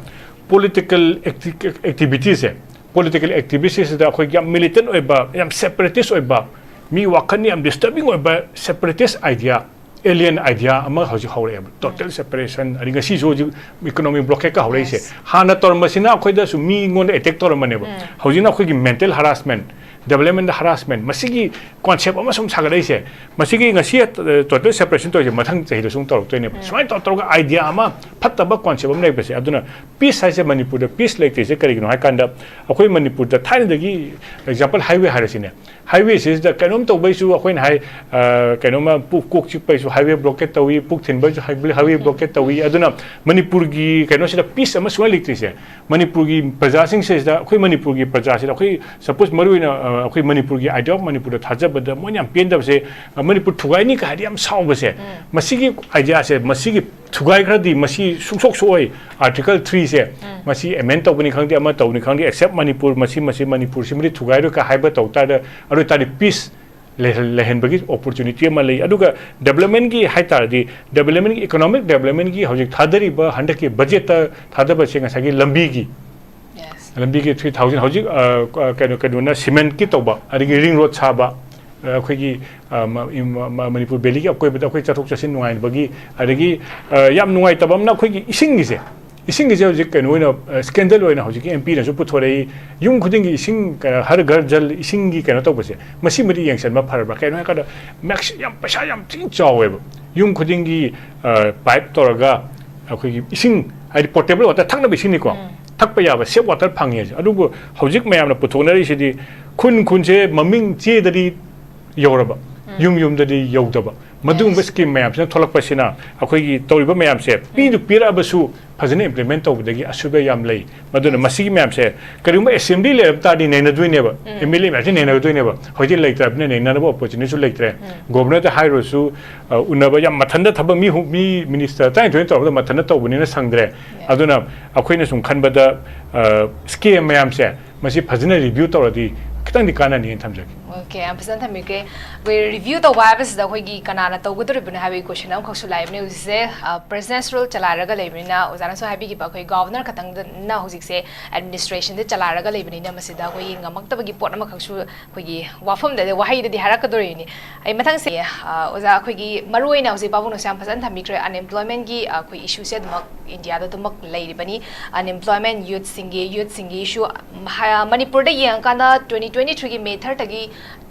ꯄꯣꯂꯤꯇꯤꯀꯦꯜ ꯑꯦꯛꯇꯤ-, ꯑꯦꯛꯇꯤꯚꯤꯇꯤꯁꯁꯦ, ꯄꯣꯂꯤꯇꯤꯀꯦꯜ ꯑꯦꯛꯇꯤꯚꯤꯇꯤꯁꯁꯤꯗ ꯑꯩꯈꯣꯏꯒꯤ ꯌꯥꯝ ꯃꯤꯂꯤꯇꯦꯟ ꯑꯣꯏꯕ, ꯌꯥꯝ ꯁꯦꯄꯔꯦꯇꯤꯁ ꯑꯣꯏꯕ, ꯃꯤ ꯋꯥꯈꯜ ꯌꯥꯝ ꯗꯤꯁꯇꯔꯕꯤꯡ ꯑꯣꯏꯕ ꯁꯦꯄꯔꯦꯇꯤꯁ ꯑꯥꯏꯗꯤꯌꯥ, ꯑꯦꯂꯤꯌꯟ ꯑꯥꯏꯗꯤꯌꯥ ꯑꯃ ꯍꯧꯖꯤꯛ ꯍꯧꯔꯛꯑꯦꯕ, ꯇꯣꯇꯦꯜ ꯁꯦꯄꯔꯦꯁꯟ, ꯑꯗꯩ ꯉꯁꯤꯁꯨ ꯍꯧꯖꯤꯛ ꯏꯀꯣꯅꯣꯃꯤꯛ ꯕ꯭ꯂꯣꯀꯦꯠꯀ ꯍꯧꯔꯛꯏꯁꯦ꯫ ꯍꯥꯟꯅ ꯇꯧꯔꯝꯕꯁꯤꯅ ꯑꯩꯈꯣꯏꯗꯁꯨ ꯃꯤꯉꯣꯟꯗ ꯑꯦꯇꯦꯛ ꯇꯧꯔꯝꯕꯅꯦꯕ꯫ ꯍꯧꯖꯤꯛꯅ ꯑꯩꯈꯣꯏꯒꯤ ꯃꯦꯟꯇꯦꯜ ꯍꯔꯥꯁꯃꯦꯟ, ꯗꯦꯕꯂꯞꯃꯦꯟꯗ ꯍꯔꯥꯁꯃꯦꯟ, ꯃꯁꯤꯒꯤ ꯀꯣꯟꯁꯦꯞ ꯑꯃ ꯁꯨꯝ ꯁꯥꯒꯠꯂꯛꯏꯁꯦ꯫ ꯃꯁꯤꯒꯤ ꯉꯁꯤ ꯇꯣꯇꯦꯜ ꯁꯦꯄꯔꯦꯁꯟ ꯇꯧꯔꯤꯁꯦ ꯃꯊꯪ ꯆꯍꯤꯗꯁꯨ ꯑꯃꯨꯛ ꯇꯧꯔꯛꯇꯣꯏꯅꯦꯕ꯫ ꯁꯨꯃꯥꯏꯅ ꯇꯧꯔ ꯇꯧꯔꯒ ꯑꯥꯏꯗꯤꯌꯥ ꯑꯃ, ꯐꯠꯇꯕ ꯀꯣꯟꯁꯦꯞ ꯑꯃ ꯂꯩꯕꯁꯦ, ꯑꯗꯨꯅ ꯄꯤꯁ ꯍꯥꯏꯁꯦ, ꯃꯅꯤꯄꯨꯔꯗ ꯄꯤꯁ ꯂꯩꯇ꯭ꯔꯤꯁꯦ ꯀꯔꯤꯒꯤꯅꯣ ꯍꯥꯏ ꯀꯥꯟꯗ, ꯑꯩꯈꯣꯏ ꯃꯅꯤꯄꯨꯔꯗ ꯊꯥꯏꯅꯗꯒꯤ, ꯑꯦꯛꯖꯥꯝꯄꯜ, ꯍꯥꯏꯋꯦ ꯍꯥꯏꯔꯁꯤꯅꯦ, ꯍꯥꯏꯋꯦꯁꯤꯗ ꯀꯩꯅꯣꯝ ꯇꯧꯕꯩꯁꯨ ꯑꯩꯈꯣꯏꯅ ꯍꯥꯏ, ꯑ, ꯀꯩꯅꯣꯝꯃ ꯄꯨ-, ꯀꯣꯛ ꯆꯤꯛꯄꯩꯁꯨ ꯍꯥꯏꯋꯦ ꯕ꯭ꯂꯣꯀꯦꯠ ꯇꯧꯏ, ꯄꯨꯛ ꯊꯤꯟꯕꯩꯁꯨ ꯍꯥꯏꯋꯦ, ꯍꯥꯏꯋꯦ ꯕ꯭ꯂꯣꯀꯦꯠ ꯇꯧꯏ꯫ ꯑꯗꯨꯅ ꯃꯅꯤꯄꯨꯔꯒꯤ ꯀꯩꯅꯣꯁꯤꯗ ꯄꯤꯁ ꯑꯃ ꯁꯨꯡꯂꯩ ꯂꯩꯇ꯭ꯔꯤꯁꯦ, ꯃꯅꯤꯄꯨꯔꯒꯤ ꯄ꯭ꯔꯖꯥꯁꯤꯡꯁꯤꯗ, ꯑꯩꯈꯣꯏ ꯃꯅꯤꯄꯨꯔꯒꯤ ꯄ꯭ꯔꯖꯥꯁꯤꯗ, ꯑꯩꯈꯣꯏ ꯁꯄꯣꯁ ꯃꯔꯨ ꯑꯣꯏꯅ, ꯑ, ꯑꯩꯈꯣꯏ ꯃꯅꯤꯄꯨꯔꯒꯤ ꯑꯥꯏꯗꯤꯌꯥ ꯑꯣꯐ ꯃꯅꯤꯄꯨꯔꯗ ꯊꯥꯖꯕꯗ ꯃꯣꯏꯅ ꯌꯥꯝ ꯄꯦꯟꯗꯕꯁꯦ, ꯑ, ꯃꯅꯤꯄꯨꯔ ꯊꯨꯒꯥꯏꯅꯤ ꯀꯥꯏ ꯍꯥꯏꯗꯤ ꯌꯥꯝ ꯁꯥꯎꯕꯁꯦ, ꯃꯁꯤꯒꯤ ꯑꯥꯏꯗꯤꯌꯥꯁꯦ, ꯃꯁꯤꯒꯤ ꯊꯨꯒꯥꯏꯈ꯭ꯔꯗꯤ ꯃꯁꯤ ꯁꯨꯡꯁꯣꯛ ꯁꯣꯛꯑꯣꯏ꯫ ꯑꯥꯔꯇꯤꯀꯜ ꯊ꯭ꯔꯤꯁꯦ, ꯃꯁꯤ ꯑꯦꯃꯦꯟ ꯇꯧꯕꯅꯤ ꯈꯪꯗꯦ, ꯑꯃ ꯇꯧꯕꯅꯤ ꯈꯪꯗꯦ, ꯑꯦꯛꯁꯦꯞ ꯃꯅꯤꯄꯨꯔ, ꯃꯁꯤ, ꯃꯁꯤ ꯃꯅꯤꯄꯨꯔꯁꯤꯃꯗꯤ ꯊꯨꯒꯥꯏꯔꯣꯏ ꯀꯥꯏ ꯍꯥꯏꯕ ꯇꯧ ꯇꯥꯔꯗꯤ, ꯑꯗꯨ ꯑꯣꯏ ꯇꯥꯔꯗꯤ ꯄꯤꯁ ꯂꯩꯍꯟ-, ꯂꯩꯍꯟꯕꯒꯤ ꯑꯣꯄꯣꯔꯆꯨꯅꯤꯇꯤ ꯑꯃ ꯂꯩ꯫ ꯑꯗꯨꯒ ꯗꯦꯕꯂꯞꯃꯦꯟꯒꯤ ꯍꯥꯏ ꯇꯥꯔꯗꯤ, ꯗꯦꯕꯂꯞꯃꯦꯟꯒꯤ, ꯏꯀꯣꯅꯣꯃꯤꯛ ꯗꯦꯕꯂꯞꯃꯦꯟꯒꯤ ꯍꯧꯖꯤꯛ ꯊꯥꯗꯔꯤꯕ ꯍꯟꯗꯛꯀꯤ ꯕꯖꯦꯠꯇ ꯊꯥꯗꯕꯁꯦ ꯉꯁꯥꯏꯒꯤ ꯂꯝꯕꯤꯒꯤ, ꯂꯝꯕꯤꯒꯤ ꯊ꯭ꯔꯤ ꯊꯥꯎꯖꯟ ꯍꯧꯖꯤꯛ, ꯑ, ꯀ-, ꯀꯩꯅꯣ, ꯀꯩꯅꯣꯅ ꯁꯤꯃꯦꯟꯠꯀꯤ ꯇꯧꯕ, ꯑꯗꯒꯤ ꯔꯤꯡ ꯔꯣꯗ ꯁꯥꯕ, ꯑ, ꯑꯩꯈꯣꯏꯒꯤ, ꯑ, ꯃ-, ꯏ-, ꯃ-, ꯃ-, ꯃꯅꯤꯄꯨꯔ ꯚꯦꯂꯤꯒꯤ ꯑꯀꯣꯏꯕꯗ ꯑꯩꯈꯣꯏ ꯆꯠꯊꯣꯛ ꯆꯠꯁꯤꯟ ꯅꯨꯡꯉꯥꯏꯅꯕꯒꯤ, ꯑꯗꯒꯤ, ꯑ, ꯌꯥꯝ ꯅꯨꯡꯉꯥꯏꯇꯕ ꯑꯃꯅ ꯑꯩꯈꯣꯏꯒꯤ ꯏꯁꯤꯡꯒꯤꯁꯦ, ꯏꯁꯤꯡꯒꯤꯁꯦ ꯍꯧꯖꯤꯛ ꯀꯩꯅꯣ ꯑꯣꯏꯅ, ꯑ, ꯁ꯭ꯀꯦꯟꯗꯜ ꯑꯣꯏꯅ ꯍꯧꯖꯤꯛꯀꯤ ꯑꯦꯝ ꯄꯤꯅꯁꯨ ꯄꯨꯊꯣꯔꯛꯏ, ꯌꯨꯝ ꯈꯨꯗꯤꯡꯒꯤ ꯏꯁꯤꯡ, ꯀꯩꯅꯣ, ꯍꯔ ꯘꯔ ꯖꯜ ꯏꯁꯤꯡꯒꯤ ꯀꯩꯅꯣ ꯇꯧꯕꯁꯦ, ꯃꯁꯤꯃꯗꯤ ꯌꯦꯡꯁꯤꯟꯕ ꯐꯔꯕ꯭ꯔꯥ? ꯀꯩꯅꯣ ꯍꯥꯏꯀꯥꯟꯗ, ꯃꯦꯛꯁ-, ꯌꯥꯝ ꯄꯩꯁꯥ ꯌꯥꯝ ꯊꯤꯅ ꯆꯥꯎꯋꯦꯕ꯫ ꯌꯨꯝ ꯈꯨꯗꯤꯡꯒꯤ, ꯑ, ꯄꯥꯏꯞ ꯇꯧꯔꯒ ꯑꯩꯈꯣꯏꯒꯤ ꯏꯁꯤꯡ, ꯍꯥꯏꯗꯤ ꯄꯣꯇꯦꯕꯜ ꯋꯥꯇꯔ, ꯊꯛꯅꯕ ꯏꯁꯤꯡꯅꯤꯀꯣ, ꯊꯛꯄ ꯌꯥꯕ ꯁꯦꯐ ꯋꯥꯇꯔ ꯐꯪꯉꯦ꯫ ꯑꯗꯨꯕꯨ ꯍꯧꯖꯤꯛ ꯃꯌꯥꯝꯅ ꯄꯨꯊꯣꯛꯅꯔꯤꯁꯤꯗꯤ ꯈꯨꯟ ꯈꯨꯟꯁꯦ ꯃꯃꯤꯡ ꯆꯦꯗꯗꯤ ꯌꯧꯔꯕ, ꯌꯨꯝ ꯌꯨꯝꯗꯗꯤ ꯌꯧꯗꯕ꯫ ꯃꯗꯨꯒꯨꯝꯕ ꯁ꯭ꯀꯤꯝ ꯃꯌꯥꯝꯁꯤꯅ ꯊꯣꯛꯂꯛꯄꯁꯤꯅ ꯑꯩꯈꯣꯏꯒꯤ ꯇꯧꯔꯤꯕ ꯃꯌꯥꯝꯁꯦ ꯄꯤꯗꯨ ꯄꯤꯔꯛꯑꯕꯁꯨ ꯐꯖꯅ ꯏꯝꯄ꯭ꯂꯤꯃꯦꯟ ꯇꯧꯕꯗꯒꯤ ꯑꯁꯣꯏꯕ ꯌꯥꯝ ꯂꯩ꯫ ꯃꯗꯨꯅ ꯃꯁꯤꯒꯤ ꯃꯌꯥꯝꯁꯦ ꯀꯔꯤꯒꯨꯝꯕ ꯑꯦꯁꯦꯝꯕ꯭ꯂꯤ ꯂꯩꯔꯝ ꯇꯥꯔꯗꯤ ꯅꯩꯅꯗꯣꯏꯅꯦꯕ, ꯑꯦꯝ ꯑꯦꯜ ꯑꯦ ꯃꯌꯥꯝꯁꯦ ꯅꯩꯅꯒꯗꯣꯏꯅꯦꯕ꯫ ꯍꯧꯖꯤꯛ ꯂꯩꯇ꯭ꯔꯕꯅꯤꯅ ꯅꯩꯅꯅꯕ ꯑꯣꯄꯣꯔꯆꯨꯅꯤꯇꯤꯁꯨ ꯂꯩꯇ꯭ꯔꯦ꯫ ꯒꯣꯕꯔꯅꯔꯗ ꯍꯥꯏꯔꯨꯔꯁꯨ, ꯑ, ꯎꯅꯕ ꯌꯥꯝ ꯃꯊꯟꯇ ꯊꯕꯛ ꯃꯤ ꯍꯨ-, ꯃꯤ ꯃꯤꯅꯤꯁꯇꯔ ꯇꯔꯥꯅꯤꯊꯣꯏꯅ ꯇꯧꯔꯕꯗ ꯃꯊꯟꯇ ꯇꯧꯕꯅꯤꯅ ꯁꯪꯗ꯭ꯔꯦ꯫ ꯑꯗꯨꯅ ꯑꯩꯈꯣꯏꯅ ꯁꯨꯝ ꯈꯟꯕꯗ, ꯑ, ꯁ꯭ꯀꯤꯝ ꯃꯌꯥꯝꯁꯦ ꯃꯁꯤ ꯐꯖꯅ ꯔꯤꯚ꯭ꯌꯨ ꯇꯧꯔꯗꯤ ꯈꯤꯇꯪꯗꯤ ꯀꯥꯟꯅꯅꯤꯅ ꯊꯝꯖꯒꯦ꯫ ꯑꯣꯀꯦ, ꯌꯥꯝ ꯐꯖꯅ ꯊꯝꯕꯤꯈ꯭ꯔꯦ꯫ ꯑꯩꯈꯣꯏ ꯔꯤꯚ꯭ꯌꯨ ꯇꯧꯕ ꯍꯥꯏꯕꯁꯤꯗ ꯑꯩꯈꯣꯏꯒꯤ ꯀꯅꯥꯅ ꯇꯧꯒꯗꯧꯔꯤꯕꯅꯣ ꯍꯥꯏꯕꯒꯤ ꯀꯣꯏꯁꯟ ꯑꯃꯈꯛꯁꯨ ꯂꯥꯛꯏꯕꯅꯦ ꯍꯧꯖꯤꯛꯁꯦ꯫ ꯄ꯭ꯔꯖꯦꯟꯁ ꯔꯨꯜ ꯆꯂꯥꯏꯔꯒ ꯂꯩꯕꯅꯤꯅ ꯑꯣꯖꯥꯅꯁꯨ ꯍꯥꯏꯕꯤꯈꯤꯕ ꯑꯩꯈꯣꯏ ꯒꯚꯔꯅꯔ ꯈꯛꯇꯪꯗꯅ ꯍꯧꯖꯤꯛꯁꯦ ꯑꯦꯗꯃꯤꯅꯤꯁꯇ꯭ꯔꯦꯁꯟꯁꯦ ꯆꯂꯥꯏꯔꯒ ꯂꯩꯕꯅꯤꯅ ꯃꯁꯤꯗ ꯑꯩꯈꯣꯏꯒꯤ ꯉꯝꯃꯛꯇꯕꯒꯤ ꯄꯣꯠ ꯑꯃꯈꯛꯁꯨ ꯑꯩꯈꯣꯏꯒꯤ ꯋꯥꯐꯝꯗꯗꯤ, ꯋꯥꯍꯩꯗꯗꯤ ꯍꯥꯏꯔꯛꯀꯗꯣꯔꯤꯅꯤ꯫ ꯑꯩ ꯃꯊꯪꯁꯦ ꯑ, ꯑꯣꯖꯥ, ꯑꯩꯈꯣꯏꯒꯤ ꯃꯔꯨꯑꯣꯏꯅ ꯍꯧꯖꯤꯛ ꯄꯥꯕꯨꯡꯅꯁꯨ ꯌꯥꯝ ꯐꯖꯅ ꯊꯝꯕꯤꯈ꯭ꯔꯦ, ꯑꯟꯑꯦꯝꯄ꯭ꯂꯣꯏꯃꯦꯟꯒꯤ ꯑꯩꯈꯣꯏ ꯏꯁꯨꯁꯦ ꯑꯗꯨꯃꯛ ꯏꯟꯗꯤꯌꯥꯗ ꯑꯗꯨꯃꯛ ꯂꯩꯔꯤꯕꯅꯤ꯫ ꯑꯟꯑꯦꯝꯄ꯭ꯂꯣꯏꯃꯦꯟ, ꯌꯨꯠꯁꯤꯡꯒꯤ ꯌꯨꯠꯁꯤꯡꯒꯤ ꯏꯁꯨ ꯃꯅꯤꯄꯨꯔꯗ ꯌꯦꯡꯉꯀꯥꯟꯗ ꯇ꯭ꯋꯦꯟꯇꯤ ꯇ꯭ꯋꯦꯟꯇꯤ ꯊ꯭ꯔꯤꯒꯤ ꯃꯦ ꯊꯥꯔꯠꯇꯒꯤ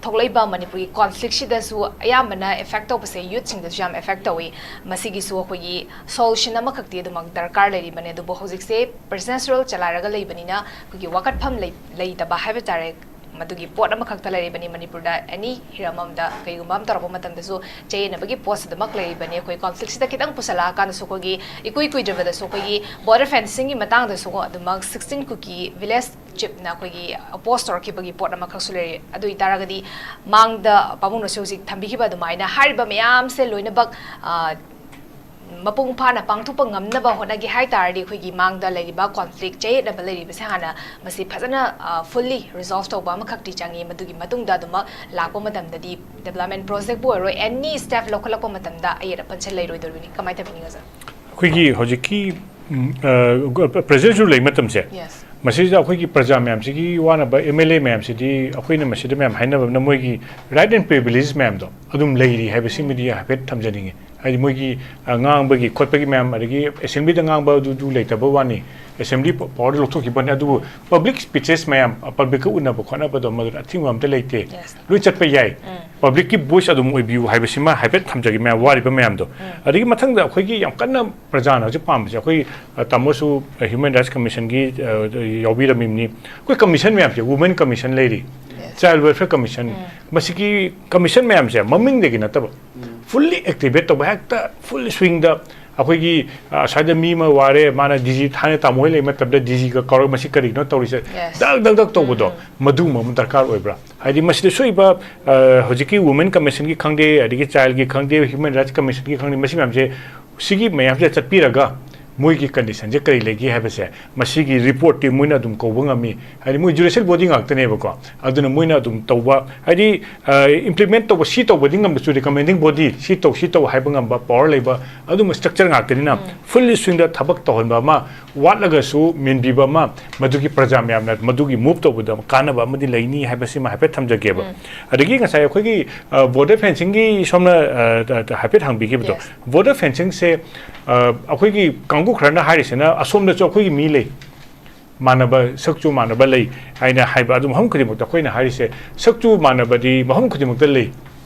ꯊꯣꯛꯂꯛꯏꯕ ꯃꯅꯤꯄꯨꯔꯒꯤ ꯀꯣꯟꯐ꯭ꯂꯤꯛꯁꯤꯗꯁꯨ ꯑꯌꯥꯝꯕꯅ ꯑꯦꯐꯦꯛ ꯇꯧꯕꯁꯦ ꯌꯨꯠꯁꯤꯡꯗꯁꯨ ꯌꯥꯝ ꯑꯦꯐꯦꯛ ꯇꯧꯏ꯫ ꯃꯁꯤꯒꯤꯁꯨ ꯑꯩꯈꯣꯏꯒꯤ ꯁꯣꯂꯨꯁꯟ ꯑꯃꯈꯛꯇꯤ ꯑꯗꯨꯃꯛ ꯗꯔꯀꯥꯔ ꯂꯩꯔꯤꯕꯅꯦ꯫ ꯑꯗꯨꯕꯨ ꯍꯧꯖꯤꯛꯁꯦ ꯄ꯭ꯔꯖꯦꯟꯁ ꯔꯨꯜ ꯆꯂꯥꯏꯔꯒ ꯂꯩꯕꯅꯤꯅ ꯑꯩꯈꯣꯏꯒꯤ ꯋꯥꯀꯠꯐꯝ ꯂꯩ-, ꯂꯩꯇꯕ ꯍꯥꯏꯕ ꯇꯥꯔꯦ꯫ ꯃꯗꯨꯒꯤ ꯄꯣꯠ ꯑꯃꯈꯛꯇ ꯂꯩꯔꯤꯕꯅꯤ꯫ ꯃꯅꯤꯄꯨꯔꯗ ꯑꯦꯅꯤ ꯍꯤꯔꯝ ꯑꯃꯗ ꯀꯩꯒꯨꯝꯕ ꯑꯃ ꯇꯧꯔꯛꯄ ꯃꯇꯝꯗꯁꯨ ꯆꯌꯦꯠꯅꯕꯒꯤ ꯄꯣꯠꯁꯤꯗꯃꯛ ꯂꯩꯔꯤꯕꯅꯤ꯫ ꯑꯩꯈꯣꯏ ꯀꯣꯟꯐ꯭ꯂꯤꯛꯁꯤꯗ ꯈꯤꯇꯪ ꯄꯨꯁꯜꯂꯛꯑꯀꯥꯟꯗꯁꯨ ꯑꯩꯈꯣꯏꯒꯤ ꯏꯀꯨꯏ ꯀꯨꯏꯗ꯭ꯔꯤꯕꯗꯁꯨ ꯑꯩꯈꯣꯏꯒꯤ ꯕꯣꯔꯗꯔ ꯐꯦꯟꯁꯤꯡꯒꯤ ꯃꯇꯥꯡꯗꯁꯨ ꯑꯗꯨꯃꯛ ꯁꯤꯛꯁꯇꯤꯟ ꯀꯨꯀꯤ ꯚꯤꯂꯦꯖ ꯆꯤꯞꯅ ꯑꯩꯈꯣꯏꯒꯤ ꯑꯣꯄꯣꯁ ꯇꯧꯔꯛꯈꯤꯕꯒꯤ ꯄꯣꯠ ꯑꯃꯈꯛꯁꯨ ꯂꯩꯔꯤ꯫ ꯑꯗꯨ ꯑꯣꯏꯇꯥꯔꯒꯗꯤ ꯃꯥꯡꯗ ꯄꯥꯕꯨꯡꯅꯁꯨ ꯍꯧꯖꯤꯛ ꯊꯝꯕꯤꯈꯤꯕ ꯑꯗꯨꯃꯥꯏꯅ ꯍꯥꯏꯔꯤꯕ ꯃꯌꯥꯝꯁꯦ ꯂꯣꯏꯅꯃꯛ, ꯑ, ꯃꯄꯨꯡ ꯐꯥꯅ ꯄꯥꯡꯊꯣꯛꯄ ꯉꯝꯅꯕ ꯍꯣꯠꯅꯒꯦ ꯍꯥꯏ ꯇꯥꯔꯗꯤ ꯑꯩꯈꯣꯏꯒꯤ ꯃꯥꯡꯗ ꯂꯩꯔꯤꯕ ꯀꯣꯟꯐ꯭ꯂꯤꯛ, ꯆꯌꯦꯠꯅꯕ ꯂꯩꯔꯤꯕꯁꯦ ꯍꯥꯟꯅ ꯃꯁꯤ ꯐꯖꯅ, ꯑ, ꯐꯨꯜꯂꯤ ꯔꯤꯖꯣꯜꯚ ꯇꯧꯕ ꯑꯃꯈꯛꯇꯤ ꯆꯪꯉꯤ꯫ ꯃꯗꯨꯒꯤ ꯃꯇꯨꯡꯗ ꯑꯗꯨꯃꯛ ꯂꯥꯛꯄ ꯃꯇꯝꯗꯗꯤ ꯗꯦꯕꯂꯞꯃꯦꯟ ꯄ꯭ꯔꯣꯖꯦꯛꯄꯨ ꯑꯣꯏꯔꯣ, ꯑꯦꯅꯤ ꯁ꯭ꯇꯦꯞ ꯂꯧꯈꯠꯂꯛꯄ ꯃꯇꯝꯗ ꯑꯌꯦꯠ ꯑꯄꯟꯁꯦ ꯂꯩꯔꯣꯏꯗꯧꯔꯤꯕꯅꯤ꯫ ꯀꯃꯥꯏꯅ ꯇꯧꯕꯤꯅꯤ, ꯑꯣꯖꯥ? ꯑꯩꯈꯣꯏꯒꯤ ꯍꯧꯖꯤꯛꯀꯤ ꯎꯝ, ꯑ, ꯄ꯭ꯔꯖꯦꯟꯁ ꯔꯨꯜ ꯂꯩꯕ ꯃꯇꯝꯁꯦ, ꯌꯦꯁ꯫ ꯃꯁꯤꯗ ꯑꯩꯈꯣꯏꯒꯤ ꯄ꯭ꯔꯖꯥ ꯃꯌꯥꯝꯁꯤꯒꯤ ꯋꯥꯅꯕ, ꯑꯦꯝ ꯑꯦꯜ ꯑꯦ ꯃꯌꯥꯝꯁꯤꯗꯤ ꯑꯩꯈꯣꯏꯅ ꯃꯁꯤꯗ ꯃꯌꯥꯝ ꯍꯥꯏꯅꯕ ꯑꯃꯅ ꯃꯣꯏꯒꯤ ꯔꯥꯏꯠ ꯑꯦꯟ ꯄ꯭ꯔꯤꯚꯤꯂꯦꯖ ꯃꯌꯥꯝꯗꯣ ꯑꯗꯨꯝ ꯂꯩꯔꯤ ꯍꯥꯏꯕꯁꯤꯃꯗꯤ ꯍꯥꯏꯐꯦꯠ ꯊꯝꯖꯅꯤꯡꯉꯤ꯫ ꯍꯥꯏꯗꯤ ꯃꯣꯏꯒꯤ, ꯑ, ꯉꯥꯡꯕꯒꯤ ꯈꯣꯠꯄꯒꯤ ꯃꯌꯥꯝ, ꯑꯗꯒꯤ ꯑꯦꯁꯦꯝꯕ꯭ꯂꯤꯗ ꯉꯥꯡꯕ ꯑꯗꯨꯗꯨ ꯂꯩꯇꯕ ꯋꯥꯅꯤ, ꯑꯦꯁꯦꯝꯕ꯭ꯂꯤ ꯄ-, ꯄꯋꯥꯔꯗ ꯂꯧꯊꯣꯛꯈꯤꯕꯅꯤ, ꯑꯗꯨꯕꯨ ꯄꯕ꯭ꯂꯤꯛ ꯁ꯭ꯄꯤꯆꯦꯁ ꯃꯌꯥꯝ, ꯑ, ꯄꯕ꯭ꯂꯤꯛꯀ ꯎꯅꯕ ꯈꯣꯠꯅꯕꯗꯣ ꯃꯗꯨꯗ ꯑꯊꯤꯡꯕ ꯑꯝꯇ ꯂꯩꯇꯦ꯫ ꯌꯦꯁ꯫ ꯂꯣꯏ ꯆꯠꯄ ꯌꯥꯏ꯫ ꯎꯝ꯫ ꯄꯕ꯭ꯂꯤꯛꯀꯤ ꯚꯣꯏꯁ ꯑꯗꯨꯝ ꯑꯣꯏꯕꯤꯌꯨ ꯍꯥꯏꯕꯁꯤꯃ ꯍꯥꯏꯐꯦꯠ ꯊꯝꯖꯒꯦ, ꯃꯌꯥꯝ ꯋꯥꯔꯤꯕ ꯃꯌꯥꯝꯗꯣ꯫ ꯑꯗꯒꯤ ꯃꯊꯪꯗ ꯑꯩꯈꯣꯏꯒꯤ ꯌꯥꯝ ꯀꯟꯅ ꯄ꯭ꯔꯖꯥꯅ ꯍꯧꯖꯤꯛ ꯄꯥꯝꯕꯁꯦ, ꯑꯩꯈꯣꯏ, ꯑ, ꯇꯥꯃꯣꯁꯨ, ꯑ, ꯍ꯭ꯌꯨꯃꯦꯟ ꯔꯥꯏꯠꯁ ꯀꯃꯤꯁꯟꯒꯤ, ꯑ, ꯌꯥꯎꯕꯤꯔꯝꯃꯤꯕꯅꯤ꯫ ꯑꯩꯈꯣꯏ ꯀꯃꯤꯁꯟ ꯃꯌꯥꯝꯁꯦ, ꯋꯨꯃꯦꯟ ꯀꯃꯤꯁꯟ ꯂꯩꯔꯤ, ꯌꯦꯁ꯫ ꯆꯥꯏꯜ ꯋꯦꯜꯐꯤꯌꯔ ꯀꯃꯤꯁꯟ, ꯃꯁꯤꯒꯤ ꯀꯃꯤꯁꯟ ꯃꯌꯥꯝꯁꯦ ꯃꯃꯤꯡꯗꯒꯤ ꯅꯠꯇꯕ ꯐꯨꯜꯂꯤ ꯑꯦꯛꯇꯤꯚꯦꯠ ꯇꯧꯕ, ꯍꯦꯛꯇ ꯐꯨꯜ ꯁ꯭ꯋꯤꯡꯗ ꯑꯩꯈꯣꯏꯒꯤ, ꯑ, ꯑꯁ꯭ꯋꯥꯏꯗ ꯃꯤ ꯑꯃ ꯋꯥꯔꯦ, ꯃꯥꯅ ꯗꯤ ꯖꯤ ꯊꯥꯏꯅ ꯇꯥꯃꯣ ꯍꯣꯏ ꯂꯩꯕ ꯃꯇꯝꯗ ꯗꯤ ꯖꯤꯒ ꯀꯧꯔꯒ ꯃꯁꯤ ꯀꯔꯤꯒꯤꯅꯣ ꯇꯧꯔꯤꯁꯦ, ꯌꯦꯁ꯫ ꯗꯛ ꯗꯛ ꯗꯛ ꯇꯧꯕꯗꯣ, ꯃꯗꯨꯒꯨꯝꯕ ꯑꯃ ꯗꯔꯀꯥꯔ ꯑꯣꯏꯕ꯭ꯔꯥ? ꯍꯥꯏꯗꯤ ꯃꯁꯤꯗ ꯁꯣꯛꯏꯕ, ꯑ, ꯍꯧꯖꯤꯛꯀꯤ ꯋꯨꯃꯦꯟ ꯀꯃꯤꯁꯟꯒꯤ ꯈꯪꯗꯦ, ꯑꯗꯒꯤ ꯆꯥꯏꯜꯒꯤ ꯈꯪꯗꯦ, ꯍ꯭ꯌꯨꯃꯦꯟ ꯔꯥꯏꯠꯁ ꯀꯃꯤꯁꯟꯒꯤ ꯈꯪꯗꯦ, ꯃꯁꯤ ꯃꯌꯥꯝꯁꯦ, ꯁꯤꯒꯤ ꯃꯌꯥꯝꯁꯦ ꯆꯠꯄꯤꯔꯒ ꯃꯣꯏꯒꯤ ꯀꯟꯗꯤꯁꯟꯁꯦ ꯀꯔꯤ ꯂꯩꯒꯦ ꯍꯥꯏꯕꯁꯦ ꯃꯁꯤꯒꯤ ꯔꯤꯄꯣꯔꯠꯇꯤ ꯃꯣꯏꯅ ꯑꯗꯨꯝ ꯀꯧꯕ ꯉꯝꯃꯤ꯫ ꯍꯥꯏꯗꯤ ꯃꯣꯏ ꯖꯨꯗꯤꯁꯤꯌꯦꯜ ꯕꯣꯗꯤ ꯉꯥꯛꯇꯅꯦꯕꯀꯣ꯫ ꯑꯗꯨꯅ ꯃꯣꯏꯅ ꯑꯗꯨꯝ ꯇꯧꯕ, ꯍꯥꯏꯗꯤ ꯏꯝꯄ꯭ꯂꯤꯃꯦꯟ ꯇꯧꯕ, ꯁꯤ ꯇꯧꯕꯗꯤ ꯉꯝꯗꯁꯨ ꯔꯤꯀꯃꯦꯟꯗꯤꯡ ꯕꯣꯗꯤ, ꯁꯤ ꯇꯧ, ꯁꯤ ꯇꯧ ꯍꯥꯏꯕ ꯉꯝꯕ ꯄꯋꯥꯔ ꯂꯩꯕ ꯑꯗꯨꯝꯕ ꯁ꯭ꯇ꯭ꯔꯛꯆꯔ ꯉꯥꯛꯇꯅꯤꯅ, ꯐꯨꯜꯂꯤ ꯁ꯭ꯋꯤꯡꯗ ꯊꯕꯛ ꯇꯧꯍꯟꯕ ꯑꯃ, ꯋꯥꯠꯂꯒꯁꯨ ꯃꯦꯟꯕꯤꯕ ꯑꯃ, ꯃꯗꯨꯒꯤ ꯄ꯭ꯔꯖꯥ ꯃꯌꯥꯝꯅ ꯃꯗꯨꯒꯤ ꯃꯨꯚ ꯇꯧꯕꯗ ꯀꯥꯟꯅꯕ ꯑꯃꯗꯤ ꯂꯩꯅꯤ ꯍꯥꯏꯕꯁꯤꯃ ꯍꯥꯏꯐꯦꯠ ꯊꯝꯖꯒꯦꯕ꯫ ꯑꯗꯒꯤ ꯉꯁꯥꯏ ꯑꯩꯈꯣꯏꯒꯤ ꯕꯣꯔꯗꯔ ꯐꯦꯟꯁꯤꯡꯒꯤ ꯁꯣꯝꯅ ꯑ, ꯍꯥꯏꯐꯦꯠ ꯍꯪꯕꯤꯈꯤꯕꯗꯣ, ꯕꯣꯔꯗꯔ ꯐꯦꯟꯁꯤꯡꯁꯦ ꯑ, ꯑꯩꯈꯣꯏꯒꯤ ꯀꯥꯡꯕꯨ ꯈꯔꯅ ꯍꯥꯏꯔꯤꯁꯤꯅ ꯑꯁꯣꯝꯗꯁꯨ ꯑꯩꯈꯣꯏꯒꯤ ꯃꯤ ꯂꯩ, ꯃꯥꯟꯅꯕ, ꯁꯛꯆꯨ ꯃꯥꯟꯅꯕ ꯂꯩ ꯍꯥꯏꯅ ꯍꯥꯏꯕ꯫ ꯑꯗꯨ ꯃꯐꯝ ꯈꯨꯗꯤꯡꯃꯛꯇ ꯑꯩꯈꯣꯏꯅ ꯍꯥꯏꯔꯤꯁꯦ ꯁꯛꯆꯨ ꯃꯥꯟꯅꯕꯗꯤ ꯃꯐꯝ ꯈꯨꯗꯤꯡꯃꯛꯇ ꯂꯩ꯫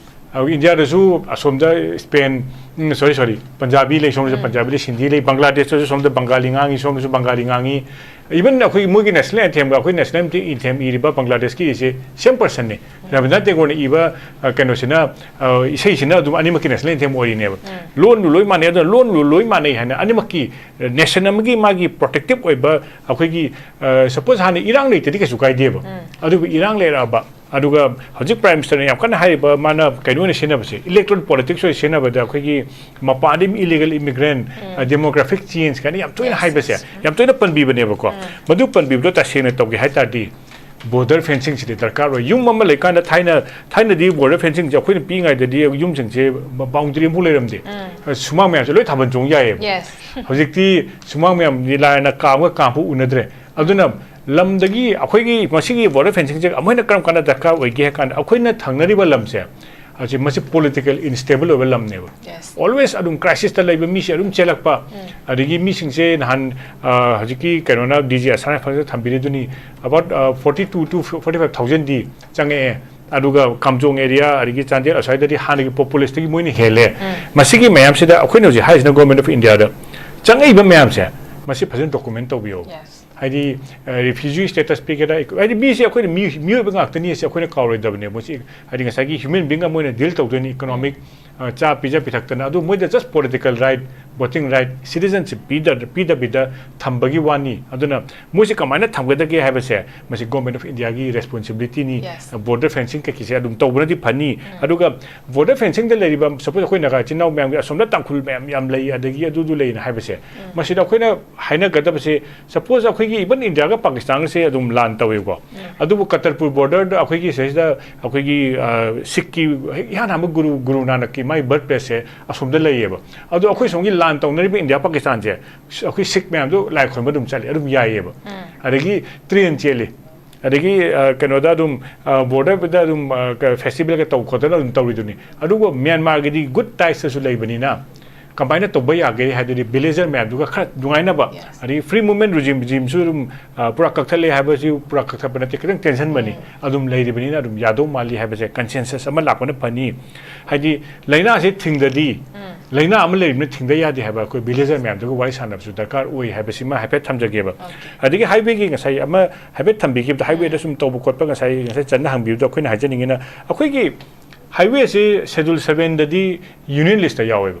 ꯑ, ꯏꯟꯗꯤꯌꯥꯗꯁꯨ ꯑꯁꯣꯝꯗ ꯁ꯭ꯄꯦꯟ, ꯎꯝ, ꯁꯣꯔꯤ, ꯁꯣꯔꯤ, ꯄꯟꯖꯥꯕꯤ ꯂꯩ, ꯁꯣꯝꯗꯁꯨ ꯄꯟꯖꯥꯕꯤ ꯂꯩ, ꯁꯤꯟꯙꯤ ꯂꯩ, ꯕꯪꯒ꯭ꯂꯥꯗꯦꯁꯇꯁꯨ ꯁꯣꯝꯗ ꯕꯪꯒꯥꯂꯤ ꯉꯥꯡꯉꯤ, ꯁꯣꯝꯗꯁꯨ ꯕꯪꯒꯥꯂꯤ ꯉꯥꯡꯉꯤ꯫ ꯏꯚꯟ ꯑꯩꯈꯣꯏꯒꯤ ꯃꯣꯏꯒꯤ ꯅꯦꯁꯅꯦꯜ ꯑꯦꯟꯊꯦꯝꯒ ꯑꯩꯈꯣꯏ ꯅꯦꯁꯅꯦꯜ ꯑꯦꯟꯊꯦꯝ ꯏꯔꯤꯕ ꯕꯪꯒ꯭ꯂꯥꯗꯦꯁꯀꯤ ꯏꯁꯦ ꯁꯦꯝ ꯄꯔꯁꯟꯅꯤ꯫ ꯔꯕꯤꯟꯗ꯭ꯔꯅꯥꯊ ꯇꯦꯒꯣꯔꯅ ꯏꯕ, ꯑ, ꯀꯩꯅꯣꯁꯤꯅ, ꯑ, ꯏꯁꯩꯁꯤꯅ ꯑꯗꯨꯝ ꯑꯅꯤꯃꯛꯀꯤ ꯅꯦꯁꯅꯦꯜ ꯑꯦꯟꯊꯦꯝ ꯑꯣꯏꯔꯤꯅꯦꯕ꯫ ꯂꯣꯟꯗꯨ ꯂꯣꯏ ꯃꯥꯟꯅꯩ, ꯑꯗꯨꯅ ꯂꯣꯟꯗꯨ ꯂꯣꯏ ꯃꯥꯟꯅꯩ ꯍꯥꯏꯅ ꯑꯅꯤꯃꯛꯀꯤ, ꯑ, ꯅꯦꯁꯟ ꯑꯃꯒꯤ ꯃꯥꯒꯤ ꯄ꯭ꯔꯣꯇꯦꯛꯇꯤꯞ ꯑꯣꯏꯕ ꯑꯩꯈꯣꯏꯒꯤ, ꯑ, ꯁꯄꯣꯁ ꯍꯥꯟꯅ ꯏꯔꯥꯡ ꯂꯩꯇꯗꯤ ꯀꯩꯁꯨ ꯀꯥꯏꯗꯦꯕ꯫ ꯑꯗꯨꯕꯨ ꯏꯔꯥꯡ ꯂꯩꯔꯛꯑꯕ, ꯑꯗꯨꯒ ꯍꯧꯖꯤꯛ ꯄ꯭ꯔꯥꯏꯝ ꯃꯤꯅꯤꯁꯇꯔꯅ ꯌꯥꯝ ꯀꯟꯅ ꯍꯥꯏꯔꯤꯕ, ꯃꯥꯅ ꯀꯩꯅꯣ ꯑꯣꯏꯅ ꯁꯤꯖꯤꯟꯅꯕꯁꯦ, ꯏꯂꯦꯛꯇꯣꯔꯦꯜ ꯄꯣꯂꯤꯇꯤꯛꯁ ꯑꯣꯏꯅ ꯁꯤꯖꯤꯟꯅꯕꯗ ꯑꯩꯈꯣꯏꯒꯤ ꯃꯄꯥꯟꯗꯒꯤ ꯏꯂꯤꯒꯦꯜ ꯏꯃꯤꯒ꯭ꯔꯦꯟ, ꯗꯦꯃꯣꯒ꯭ꯔꯥꯐꯤꯛ ꯆꯦꯟꯖ ꯀꯥꯏꯅ ꯌꯥꯝ ꯇꯣꯏꯅ ꯍꯥꯏꯕꯁꯦ, ꯌꯥꯝ ꯇꯣꯏꯅ ꯄꯟꯕꯤꯕꯅꯦꯕꯀꯣ꯫ ꯃꯗꯨ ꯄꯟꯕꯤꯕꯗꯣ ꯇꯁꯦꯡꯅ ꯇꯧꯒꯦ ꯍꯥꯏ ꯇꯥꯔꯗꯤ ꯕꯣꯔꯗꯔ ꯐꯦꯟꯁꯤꯡꯁꯤꯗꯤ ꯗꯔꯀꯥꯔ ꯑꯣꯏ꯫ ꯌꯨꯝ ꯑꯃ ꯂꯩꯀꯥꯟꯗ ꯊꯥꯏꯅ, ꯊꯥꯏꯅꯗꯤ ꯕꯣꯔꯗꯔ ꯐꯦꯟꯁꯤꯡꯁꯦ ꯑꯩꯈꯣꯏꯅ ꯄꯤꯛꯏꯉꯩꯗꯗꯤ ꯌꯨꯝꯁꯤꯡꯁꯦ ꯕꯥꯎꯟꯗꯔꯤ ꯑꯃꯐꯥꯎ ꯂꯩꯔꯝꯗꯦ꯫ ꯁꯨꯃꯥꯡ ꯃꯌꯥꯝꯁꯦ ꯂꯣꯏ ꯊꯥꯕꯜ ꯆꯣꯡ ꯌꯥꯏꯌꯦꯕ꯫ Yes. ꯍꯧꯖꯤꯛꯇꯤ ꯁꯨꯃꯥꯡ ꯃꯌꯥꯝꯗꯤ ꯂꯥꯏꯔꯅ ꯀꯥ ꯑꯃꯒ ꯀꯥ ꯑꯃꯐꯥꯎ ꯎꯅꯗ꯭ꯔꯦ꯫ ꯑꯗꯨꯅ ꯂꯝꯗꯒꯤ ꯑꯩꯈꯣꯏꯒꯤ ꯃꯁꯤꯒꯤ ꯕꯣꯔꯗꯔ ꯐꯦꯟꯁꯤꯡꯁꯦ ꯑꯃꯨꯛ ꯍꯦꯟꯅ ꯀꯔꯝ ꯀꯥꯟꯗ ꯗꯔꯀꯥꯔ ꯑꯣꯏꯒꯦ ꯍꯥꯏ ꯀꯥꯟꯗ ꯑꯩꯈꯣꯏꯅ ꯊꯪꯅꯔꯤꯕ ꯂꯝꯁꯦ ꯑꯁꯤ ꯃꯁꯤ ꯄꯣꯂꯤꯇꯤꯀꯦꯜ ꯏꯟꯁꯇꯦꯕꯜ ꯑꯣꯏꯕ ꯂꯝꯅꯦꯕ꯫ Yes. ꯑꯣꯜꯋꯦꯁ ꯑꯗꯨꯝ ꯀ꯭ꯔꯥꯏꯁꯤꯁꯇ ꯂꯩꯕ ꯃꯤꯁꯦ ꯑꯗꯨꯝ ꯆꯦꯜꯂꯛꯄ꯫ ꯑꯗꯒꯤ ꯃꯤꯁꯤꯡꯁꯦ ꯅꯍꯥꯟ, ꯑ, ꯍꯧꯖꯤꯛꯀꯤ ꯀꯩꯅꯣꯅ ꯗꯤ ꯖꯤ ꯑꯁꯥꯅ ꯐꯖꯅ ꯊꯝꯕꯤꯔꯤꯗꯨꯅꯤ, about forty two to forty five ꯊꯥꯎꯖꯟꯗꯤ ꯆꯪꯉꯛꯑꯦ꯫ ꯑꯗꯨꯒ ꯀꯥꯝꯖꯣꯡ ꯑꯦꯔꯤꯌꯥ ꯑꯗꯒꯤ ꯆꯥꯟꯗꯦꯜ ꯑꯁ꯭ꯋꯥꯏꯗꯗꯤ ꯍꯥꯟꯅꯒꯤ ꯄꯣꯄꯨꯂꯦꯁꯇꯒꯤ ꯃꯣꯏꯅ ꯍꯦꯜꯂꯦ꯫ ꯃꯁꯤꯒꯤ ꯃꯌꯥꯝꯁꯤꯗ ꯑꯩꯈꯣꯏꯅ ꯍꯧꯖꯤꯛ ꯍꯥꯏꯔꯤꯁꯤꯅ ꯒꯣꯔꯃꯦꯟ ꯑꯣꯐ ꯏꯟꯗꯤꯌꯥꯗ ꯆꯪꯉꯛꯏꯕ ꯃꯌꯥꯝꯁꯦ ꯃꯁꯤ ꯐꯖꯅ ꯗꯣꯀꯨꯃꯦꯟ ꯇꯧꯕꯤꯌꯣ꯫ Yes. ꯍꯥꯏꯗꯤ ꯔꯤꯐ꯭ꯌꯨꯖꯤ ꯁ꯭ꯇꯦꯇꯁ ꯄꯤꯒꯦꯔꯥ, ꯍꯥꯏꯗꯤ ꯃꯤꯁꯦ ꯑꯩꯈꯣꯏꯅ ꯃꯤ-, ꯃꯤꯑꯣꯏꯕ ꯉꯥꯛꯇꯅꯤ, ꯑꯁꯤ ꯑꯩꯈꯣꯏꯅ ꯀꯥꯎꯔꯣꯏꯗꯕꯅꯦ꯫ ꯃꯁꯤ ꯍꯥꯏꯗꯤ ꯉꯁꯥꯏꯒꯤ ꯍ꯭ꯌꯨꯃꯦꯟ ꯕꯤꯡ ꯑꯃ ꯑꯣꯏꯅ ꯗꯤꯜ ꯇꯧꯗꯣꯏꯅꯤ, ꯏꯀꯣꯅꯣꯃꯤꯛ, ꯑ, ꯆꯥ ꯄꯤꯖ ꯄꯤꯊꯛꯇꯅ꯫ ꯑꯗꯨ ꯃꯣꯏꯗ ꯖꯁ political right voting right, citizenship ꯄꯤꯗ ꯄꯤꯗꯕꯤꯗ ꯊꯝꯕꯒꯤ ꯋꯥꯅꯤ꯫ ꯑꯗꯨꯅ ꯃꯣꯏꯁꯦ ꯀꯃꯥꯏꯅ ꯊꯝꯒꯗꯒꯦ ꯍꯥꯏꯕꯁꯦ ꯃꯁꯤ Government of Indiaꯒꯤ responsibilityꯅꯤ꯫ Yes. Border fencing ꯀꯩꯀꯩꯁꯦ ꯑꯗꯨꯝ ꯇꯧꯕꯅꯗꯤ ꯐꯅꯤ꯫ ꯑꯗꯨꯒ border fencingꯗ ꯂꯩꯔꯤꯕ, suppose ꯑꯩꯈꯣꯏ ꯅꯥꯒꯥ ꯏꯆꯤꯟ ꯏꯅꯥꯎ ꯃꯌꯥꯝꯒꯤ ꯑꯁꯣꯝꯗ ꯇꯥꯡꯈꯨꯜ ꯃꯌꯥꯝ ꯌꯥꯝ ꯂꯩ, ꯑꯗꯒꯤ ꯑꯗꯨꯗꯨ ꯂꯩꯅ ꯍꯥꯏꯕꯁꯦ, ꯃꯁꯤꯗ ꯑꯩꯈꯣꯏꯅ ꯍꯥꯏꯅꯒꯗꯕꯁꯦ, suppose ꯑꯩꯈꯣꯏꯒꯤ even Indiaꯒ ꯄꯥꯀꯤꯁꯇꯥꯟꯒꯁꯦ ꯑꯗꯨꯝ ꯂꯥꯟ ꯇꯧꯋꯦꯕꯀꯣ꯫ ꯑꯗꯨꯕꯨ ꯀꯇꯔꯄꯨꯔ borderꯗ ꯑꯩꯈꯣꯏꯒꯤ ꯁꯤꯗꯩꯁꯤꯗ ꯑꯩꯈꯣꯏꯒꯤ ꯑ, ꯁꯤꯈꯀꯤ ꯍꯦꯛ ꯏꯍꯥꯟ ꯍꯥꯟꯕ ꯒꯨꯔꯨ ꯒꯨꯔꯨ ꯅꯥꯅꯛꯀꯤ ꯃꯥꯒꯤ birthplaceꯁꯦ ꯑꯁꯣꯝꯗ ꯂꯩꯌꯦꯕ꯫ ꯑꯗꯣ ꯑꯩꯈꯣꯏ ꯁꯣꯝꯒꯤ ꯂꯥꯟ ꯇꯧꯅꯔꯤꯕ ꯏꯟꯗꯤꯌꯥ ꯄꯥꯀꯤꯁꯇꯥꯟꯁꯦ, ꯑꯩꯈꯣꯏ ꯁꯤꯈ ꯃꯌꯥꯝꯗꯣ ꯂꯥꯏ ꯈꯨꯔꯨꯝꯕ ꯑꯗꯨꯝ ꯆꯠꯂꯤ, ꯑꯗꯨꯝ ꯌꯥꯏꯌꯦꯕ꯫ ꯑꯗꯒꯤ train ꯆꯦꯜꯂꯤ, ꯑꯗꯒꯤ ꯑ, ꯀꯩꯅꯣꯗ ꯑꯗꯨꯝ borderꯗ ꯑꯗꯨꯝ festivalꯒ ꯇꯧ ꯈꯣꯠꯇꯅ ꯑꯗꯨꯝ ꯇꯧꯔꯤꯗꯨꯅꯤ꯫ ꯑꯗꯨꯒ ꯃ꯭ꯌꯥꯟꯃꯥꯔꯒꯤꯗꯤ good tiesꯇꯁꯨ ꯂꯩꯕꯅꯤꯅ ꯀꯃꯥꯏꯅ ꯇꯧꯕ ꯌꯥꯒꯦ ꯍꯥꯏꯗꯨꯗꯤ villager ꯃꯌꯥꯝꯗꯨꯒ ꯈꯔ ꯅꯨꯡꯉꯥꯏꯅꯕ꯫ Yes. ꯑꯗꯒꯤ free movement regime regimeꯁꯨ ꯑꯗꯨꯝ ꯑ, ꯄꯨꯔꯥ ꯀꯛꯊꯠꯂꯦ ꯍꯥꯏꯕꯁꯤ ꯄꯨꯔꯥ ꯀꯛꯊꯠꯄ ꯅꯠꯇꯦ, ꯈꯤꯇꯪ tension ꯃꯅꯤ ꯑꯗꯨꯝ ꯂꯩꯔꯤꯕꯅꯤꯅ ꯑꯗꯨꯝ ꯌꯥꯗꯧ ꯃꯥꯜꯂꯤ ꯍꯥꯏꯕꯁꯦ consensus ꯑꯃ ꯂꯥꯛꯄꯅ ꯐꯅꯤ꯫ ꯍꯥꯏꯗꯤ ꯂꯥꯏꯅꯥꯁꯦ ꯊꯤꯡꯗꯗꯤ, ꯂꯥꯏꯅꯥ ꯑꯃ ꯂꯩꯔꯤꯕꯅ ꯊꯤꯡꯗ ꯌꯥꯗꯦ ꯍꯥꯏꯕ ꯑꯩꯈꯣꯏ villager ꯃꯌꯥꯝꯗꯨꯒ ꯋꯥꯔꯤ ꯁꯥꯟꯅꯕꯁꯨ ꯗꯔꯀꯥꯔ ꯑꯣꯏ ꯍꯥꯏꯕꯁꯤꯃ ꯍꯥꯏꯐꯦꯠ ꯊꯝꯖꯒꯦꯕ꯫ ꯑꯗꯒꯤ highwayꯒꯤ ꯉꯁꯥꯏ ꯑꯃ ꯍꯥꯏꯐꯦꯠ ꯊꯝꯕꯤꯈꯤꯕꯗ, highwayꯗ ꯁꯨꯝ ꯇꯧꯕ ꯈꯣꯠꯄ ꯉꯁꯥꯏ ꯉꯁꯥꯏ ꯆꯟꯅ ꯍꯪꯕꯤꯕꯗꯣ ꯑꯩꯈꯣꯏꯅ ꯍꯥꯏꯖꯅꯤꯡꯉꯤꯅ ꯑꯩꯈꯣꯏꯒꯤ highwayꯁꯤ Schedule sevenꯗꯗꯤ union listꯇ ꯌꯥꯎꯋꯦꯕ꯫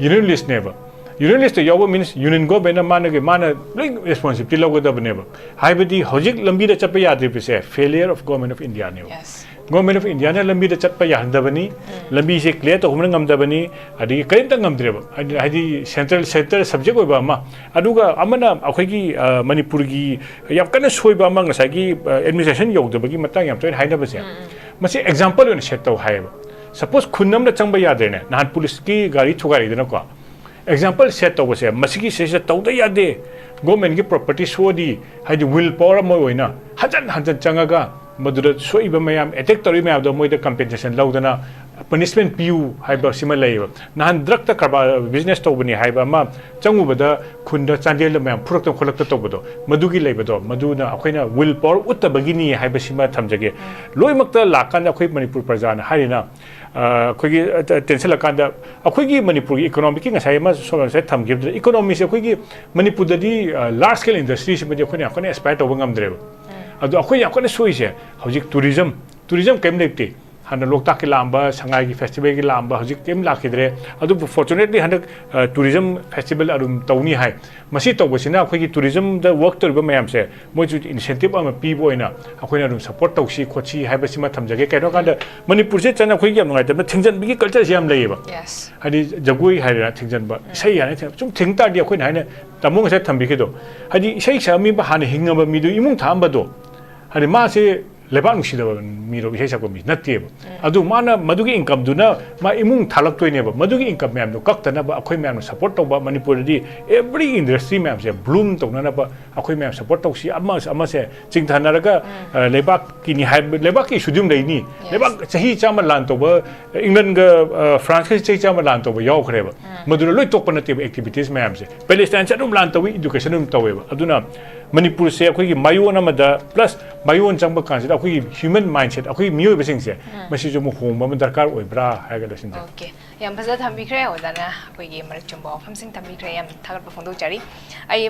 Union listꯅꯦꯕ꯫ Union listꯇ ꯌꯥꯎꯕ means union governmentꯅ ꯃꯥꯅꯒꯤ ꯃꯥꯅ ꯂꯣꯏ responsibility ꯂꯧꯒꯗꯕꯅꯦꯕ꯫ ꯍꯥꯏꯕꯗꯤ ꯍꯧꯖꯤꯛ ꯂꯝꯕꯤꯗ ꯆꯠꯄ ꯌꯥꯗ꯭ꯔꯤꯕꯁꯦ failure of Government of Indiaꯅꯦꯕ꯫ Yes. Government of Indiaꯅ ꯂꯝꯕꯤꯗ ꯆꯠꯄ ꯌꯥꯍꯟꯗꯕꯅꯤ, ꯂꯝꯕꯤꯁꯦ clear ꯇꯧꯍꯧꯕꯅ ꯉꯝꯗꯕꯅꯤ, ꯑꯗꯒꯤ ꯀꯔꯤꯝꯇ ꯉꯝꯗ꯭ꯔꯦꯕ꯫ ꯍꯥꯏꯗꯤ, ꯍꯥꯏꯗꯤ central, central subject ꯑꯣꯏꯕ ꯑꯃ, ꯑꯗꯨꯒ ꯑꯃꯅ ꯑꯩꯈꯣꯏꯒꯤ ꯑ, ꯃꯅꯤꯄꯨꯔꯒꯤ ꯌꯥꯝ ꯀꯟꯅ ꯁꯣꯏꯕ ꯑꯃ ꯉꯁꯥꯏꯒꯤ ꯑ, administration ꯌꯧꯗꯕꯒꯤ ꯃꯇꯥꯡ ꯌꯥꯝ ꯇꯣꯏꯅ ꯍꯥꯏꯅꯕꯁꯦ꯫ ꯃꯁꯤ example ꯑꯣꯏꯅ set ꯇꯧ ꯍꯥꯏꯌꯦꯕ꯫ Suppose ꯈꯨꯟ ꯑꯃꯗ ꯆꯪꯕ ꯌꯥꯗ꯭ꯔꯦꯅꯦ, ꯅꯍꯥꯟ ꯄꯨꯂꯤꯁꯀꯤ ꯒꯥꯔꯤ ꯊꯨꯒꯥꯏꯔꯤꯗꯅꯀꯣ꯫ Example set ꯇꯧꯕꯁꯦ, ꯃꯁꯤꯒꯤ ꯁꯤꯁꯤꯗ ꯇꯧꯗ ꯌꯥꯗꯦ, governmentꯀꯤ property ꯁꯣꯛꯑꯗꯤ, ꯍꯥꯏꯗꯤ will power ꯑꯃ ꯑꯣꯏꯅ ꯍꯟꯖꯟ ꯍꯟꯖꯟ ꯆꯪꯉꯒ ꯃꯗꯨꯗ ꯁꯣꯛꯏꯕ ꯃꯌꯥꯝ, attack ꯇꯧꯔꯤꯕ ꯃꯌꯥꯝꯗꯣ ꯃꯣꯏꯗ compensation ꯂꯧꯗꯅ punishment ꯄꯤꯌꯨ ꯍꯥꯏꯕ ꯁꯤꯃ ꯂꯩꯌꯦꯕ꯫ ꯅꯍꯥꯟ drugꯇ ꯀꯔꯕꯥꯔ, business ꯇꯧꯕꯅꯤ ꯍꯥꯏꯕ ꯑꯃ ꯆꯪꯉꯨꯕꯗ ꯈꯨꯟꯗ ꯆꯥꯟꯗꯦꯜꯗ ꯃꯌꯥꯝ ꯐꯨꯔꯛꯇ ꯈꯣꯠꯂꯛꯇ ꯇꯧꯕꯗꯣ, ꯃꯗꯨꯒꯤ ꯂꯩꯕꯗꯣ, ꯃꯗꯨꯅ ꯑꯩꯈꯣꯏꯅ will power ꯎꯠꯇꯕꯒꯤꯅꯤ ꯍꯥꯏꯕꯁꯤꯃ ꯊꯝꯖꯒꯦ꯫ ꯂꯣꯏꯅꯃꯛꯇ ꯂꯥꯛꯀꯥꯟꯗ ꯑꯩꯈꯣꯏ ꯃꯅꯤꯄꯨꯔ ꯄ꯭ꯔꯖꯥꯅ ꯍꯥꯏꯔꯤꯅ, ꯑ, ꯑꯩꯈꯣꯏꯒꯤ, ꯑ, ꯇꯦꯟꯁꯤꯜꯂꯀꯥꯟꯗ ꯑꯩꯈꯣꯏꯒꯤ ꯃꯅꯤꯄꯨꯔꯒꯤ economicꯀꯤ ꯉꯁꯥꯏ ꯑꯃ ꯁꯣꯝ ꯉꯁꯥꯏ ꯊꯝꯈꯤꯕꯗ economyꯁꯦ ꯑꯩꯈꯣꯏꯒꯤ ꯃꯅꯤꯄꯨꯔꯗꯗꯤ, ꯑ, large scale industryꯁꯤꯃꯗꯤ ꯑꯩꯈꯣꯏꯅ ꯌꯥꯝ ꯀꯟꯅ aspire ꯇꯧꯕ ꯉꯝꯗ꯭ꯔꯦꯕ꯫ ꯑꯗꯣ ꯑꯩꯈꯣꯏ ꯌꯥꯝ ꯀꯟꯅ ꯁꯣꯛꯏꯁꯦ ꯍꯧꯖꯤꯛ tourism, tourism ꯀꯔꯤꯝ ꯂꯩꯇꯦ꯫ ꯍꯥꯟꯅ ꯂꯣꯛꯇꯥꯛꯀꯤ ꯂꯥꯛꯑꯝꯕ, ꯁꯉꯥꯏꯒꯤ ꯐꯦꯁꯇꯤꯚꯦꯜꯒꯤ ꯂꯥꯛꯑꯝꯕ, ꯍꯧꯖꯤꯛ ꯀꯔꯤꯝ ꯂꯥꯛꯈꯤꯗ꯭ꯔꯦ꯫ ꯑꯗꯨꯕꯨ fortunately ꯍꯟꯗꯛ ꯇꯨꯔꯤꯖꯝ ꯐꯦꯁꯇꯤꯚꯦꯜ ꯑꯗꯨꯝ ꯇꯧꯅꯤ ꯍꯥꯏ꯫ ꯃꯁꯤ ꯇꯧꯕꯁꯤꯅ ꯑꯩꯈꯣꯏꯒꯤ ꯇꯨꯔꯤꯖꯝꯗ ꯋꯔꯛ ꯇꯧꯔꯤꯕ ꯃꯌꯥꯝꯁꯦ ꯃꯣꯏꯁꯨ ꯏꯟꯁꯦꯟꯇꯤꯞ ꯑꯃ ꯄꯤꯕ ꯑꯣꯏꯅ ꯑꯩꯈꯣꯏꯅ ꯑꯗꯨꯝ ꯁꯞꯄꯣꯔꯠ ꯇꯧꯁꯤ ꯈꯣꯠꯁꯤ ꯍꯥꯏꯕꯁꯤꯃ ꯊꯝꯖꯒꯦ꯫ ꯀꯩꯅꯣ ꯀꯥꯟꯗ ꯃꯅꯤꯄꯨꯔꯁꯦ ꯆꯟꯅ ꯑꯩꯈꯣꯏꯒꯤ ꯌꯥꯝ ꯅꯨꯡꯉꯥꯏꯇꯕꯅ ꯊꯤꯡꯖꯟꯕꯒꯤ ꯀꯜꯆꯔꯁꯦ ꯌꯥꯝ ꯂꯩꯌꯦꯕ꯫ Yes. ꯍꯥꯏꯗꯤ ꯖꯒꯣꯏ ꯍꯥꯏꯔꯦꯔꯥ ꯊꯤꯡꯖꯟꯕ, ꯏꯁꯩ ꯍꯥꯏꯅ ꯊꯤꯡ-, ꯁꯨꯝ ꯊꯤꯡ ꯇꯥꯔꯗꯤ ꯑꯩꯈꯣꯏꯅ ꯍꯥꯏꯅ ꯇꯥꯃꯣ ꯉꯁꯥꯏ ꯊꯝꯕꯤꯈꯤꯗꯣ, ꯍꯥꯏꯗꯤ ꯏꯁꯩ ꯁꯛꯑꯝꯃꯤꯕ ꯍꯥꯟꯅ ꯍꯤꯡꯉꯕ ꯃꯤꯗꯨ ꯏꯃꯨꯡ ꯊꯥꯛꯑꯝꯕꯗꯣ, ꯍꯥꯏꯗꯤ ꯃꯥꯁꯦ ꯂꯩꯕꯥꯛ ꯅꯨꯡꯁꯤꯗꯕ ꯃꯤꯔꯣ, ꯏꯁꯩ ꯁꯛꯄ ꯃꯤ ꯅꯠꯇꯦꯕ꯫ ꯑꯗꯨ ꯃꯥꯅ ꯃꯗꯨꯒꯤ ꯏꯟꯀꯝꯗꯨꯅ ꯃꯥ ꯏꯃꯨꯡ ꯊꯥꯂꯛꯇꯣꯏꯅꯦꯕ꯫ ꯃꯗꯨꯒꯤ ꯏꯟꯀꯝ ꯃꯌꯥꯝꯗꯣ ꯀꯛꯇꯅꯕ ꯑꯩꯈꯣꯏ ꯃꯌꯥꯝꯅ ꯁꯞꯄꯣꯔꯠ ꯇꯧꯕ, ꯃꯅꯤꯄꯨꯔꯗꯗꯤ every industry ꯃꯌꯥꯝꯁꯦ ꯕ꯭ꯂꯨꯝ ꯇꯧꯅꯅꯕ ꯑꯩꯈꯣꯏ ꯃꯌꯥꯝ ꯁꯞꯄꯣꯔꯠ ꯇꯧꯁꯤ꯫ ꯑꯃ ꯑꯃꯁꯦ ꯆꯤꯡꯊꯅꯔꯒ ꯑ, ꯂꯩꯕꯥꯛꯀꯤꯅꯤ ꯍꯥꯏꯕ, ꯂꯩꯕꯥꯛꯀꯤ ꯏꯁꯨꯗꯤ ꯑꯗꯨꯝ ꯂꯩꯅꯤ꯫ ꯂꯩꯕꯥꯛ ꯆꯍꯤ ꯆꯥꯝꯃ ꯂꯥꯟ ꯇꯧꯕ, ꯏꯪꯂꯟꯒ ꯑ, ꯐ꯭ꯔꯥꯟꯁꯀ ꯆꯍꯤ ꯆꯥꯝꯃ ꯂꯥꯟ ꯇꯧꯕ ꯌꯥꯎꯈ꯭ꯔꯦꯕ꯫ ꯃꯗꯨꯗ ꯂꯣꯏ ꯇꯣꯛꯄ ꯅꯠꯇꯦꯕ ꯑꯦꯛꯇꯤꯚꯤꯇꯤꯁ ꯃꯌꯥꯝꯁꯦ꯫ ꯄꯦꯂꯦꯁꯇꯥꯏꯟꯁꯦ ꯑꯗꯨꯝ ꯂꯥꯟ ꯇꯧꯏ, ꯏꯗꯨꯀꯦꯁꯟ ꯑꯗꯨꯝ ꯇꯧꯋꯦꯕ꯫ ꯑꯗꯨꯅ ꯃꯅꯤꯄꯨꯔꯁꯦ ꯑꯩꯈꯣꯏꯒꯤ ꯃꯌꯣꯟ ꯑꯃꯗ, ꯄ꯭ꯂꯁ ꯃꯌꯣꯟ ꯆꯪꯕ ꯀꯥꯟꯁꯤꯗ ꯑꯩꯈꯣꯏꯒꯤ ꯍ꯭ꯌꯨꯃꯦꯟ ꯃꯥꯏꯟꯁꯦꯠ, ꯑꯩꯈꯣꯏꯒꯤ ꯃꯤꯑꯣꯏꯕꯁꯤꯡꯁꯦ ꯃꯁꯤꯁꯨ ꯑꯃꯨꯛ ꯍꯣꯡꯕ ꯑꯃ ꯗꯔꯀꯥꯔ ꯑꯣꯏꯕ꯭ꯔꯥ ꯍꯥꯏꯔꯒ ꯂꯣꯏꯁꯤꯟꯖꯒꯦ꯫ Okay. ꯌꯥꯝ ꯐꯖꯅ ꯊꯝꯕꯤꯈ꯭ꯔꯦ ꯑꯣꯖꯥꯅ, ꯑꯩꯈꯣꯏꯒꯤ ꯃꯔꯤꯛ ꯆꯨꯝꯕ ꯋꯥꯐꯝꯁꯤꯡ ꯊꯝꯕꯤꯈ꯭ꯔꯦ꯫ ꯌꯥꯝ ꯊꯥꯒꯠꯄ ꯐꯣꯡꯗꯣꯛꯆꯔꯤ꯫ ꯑꯩ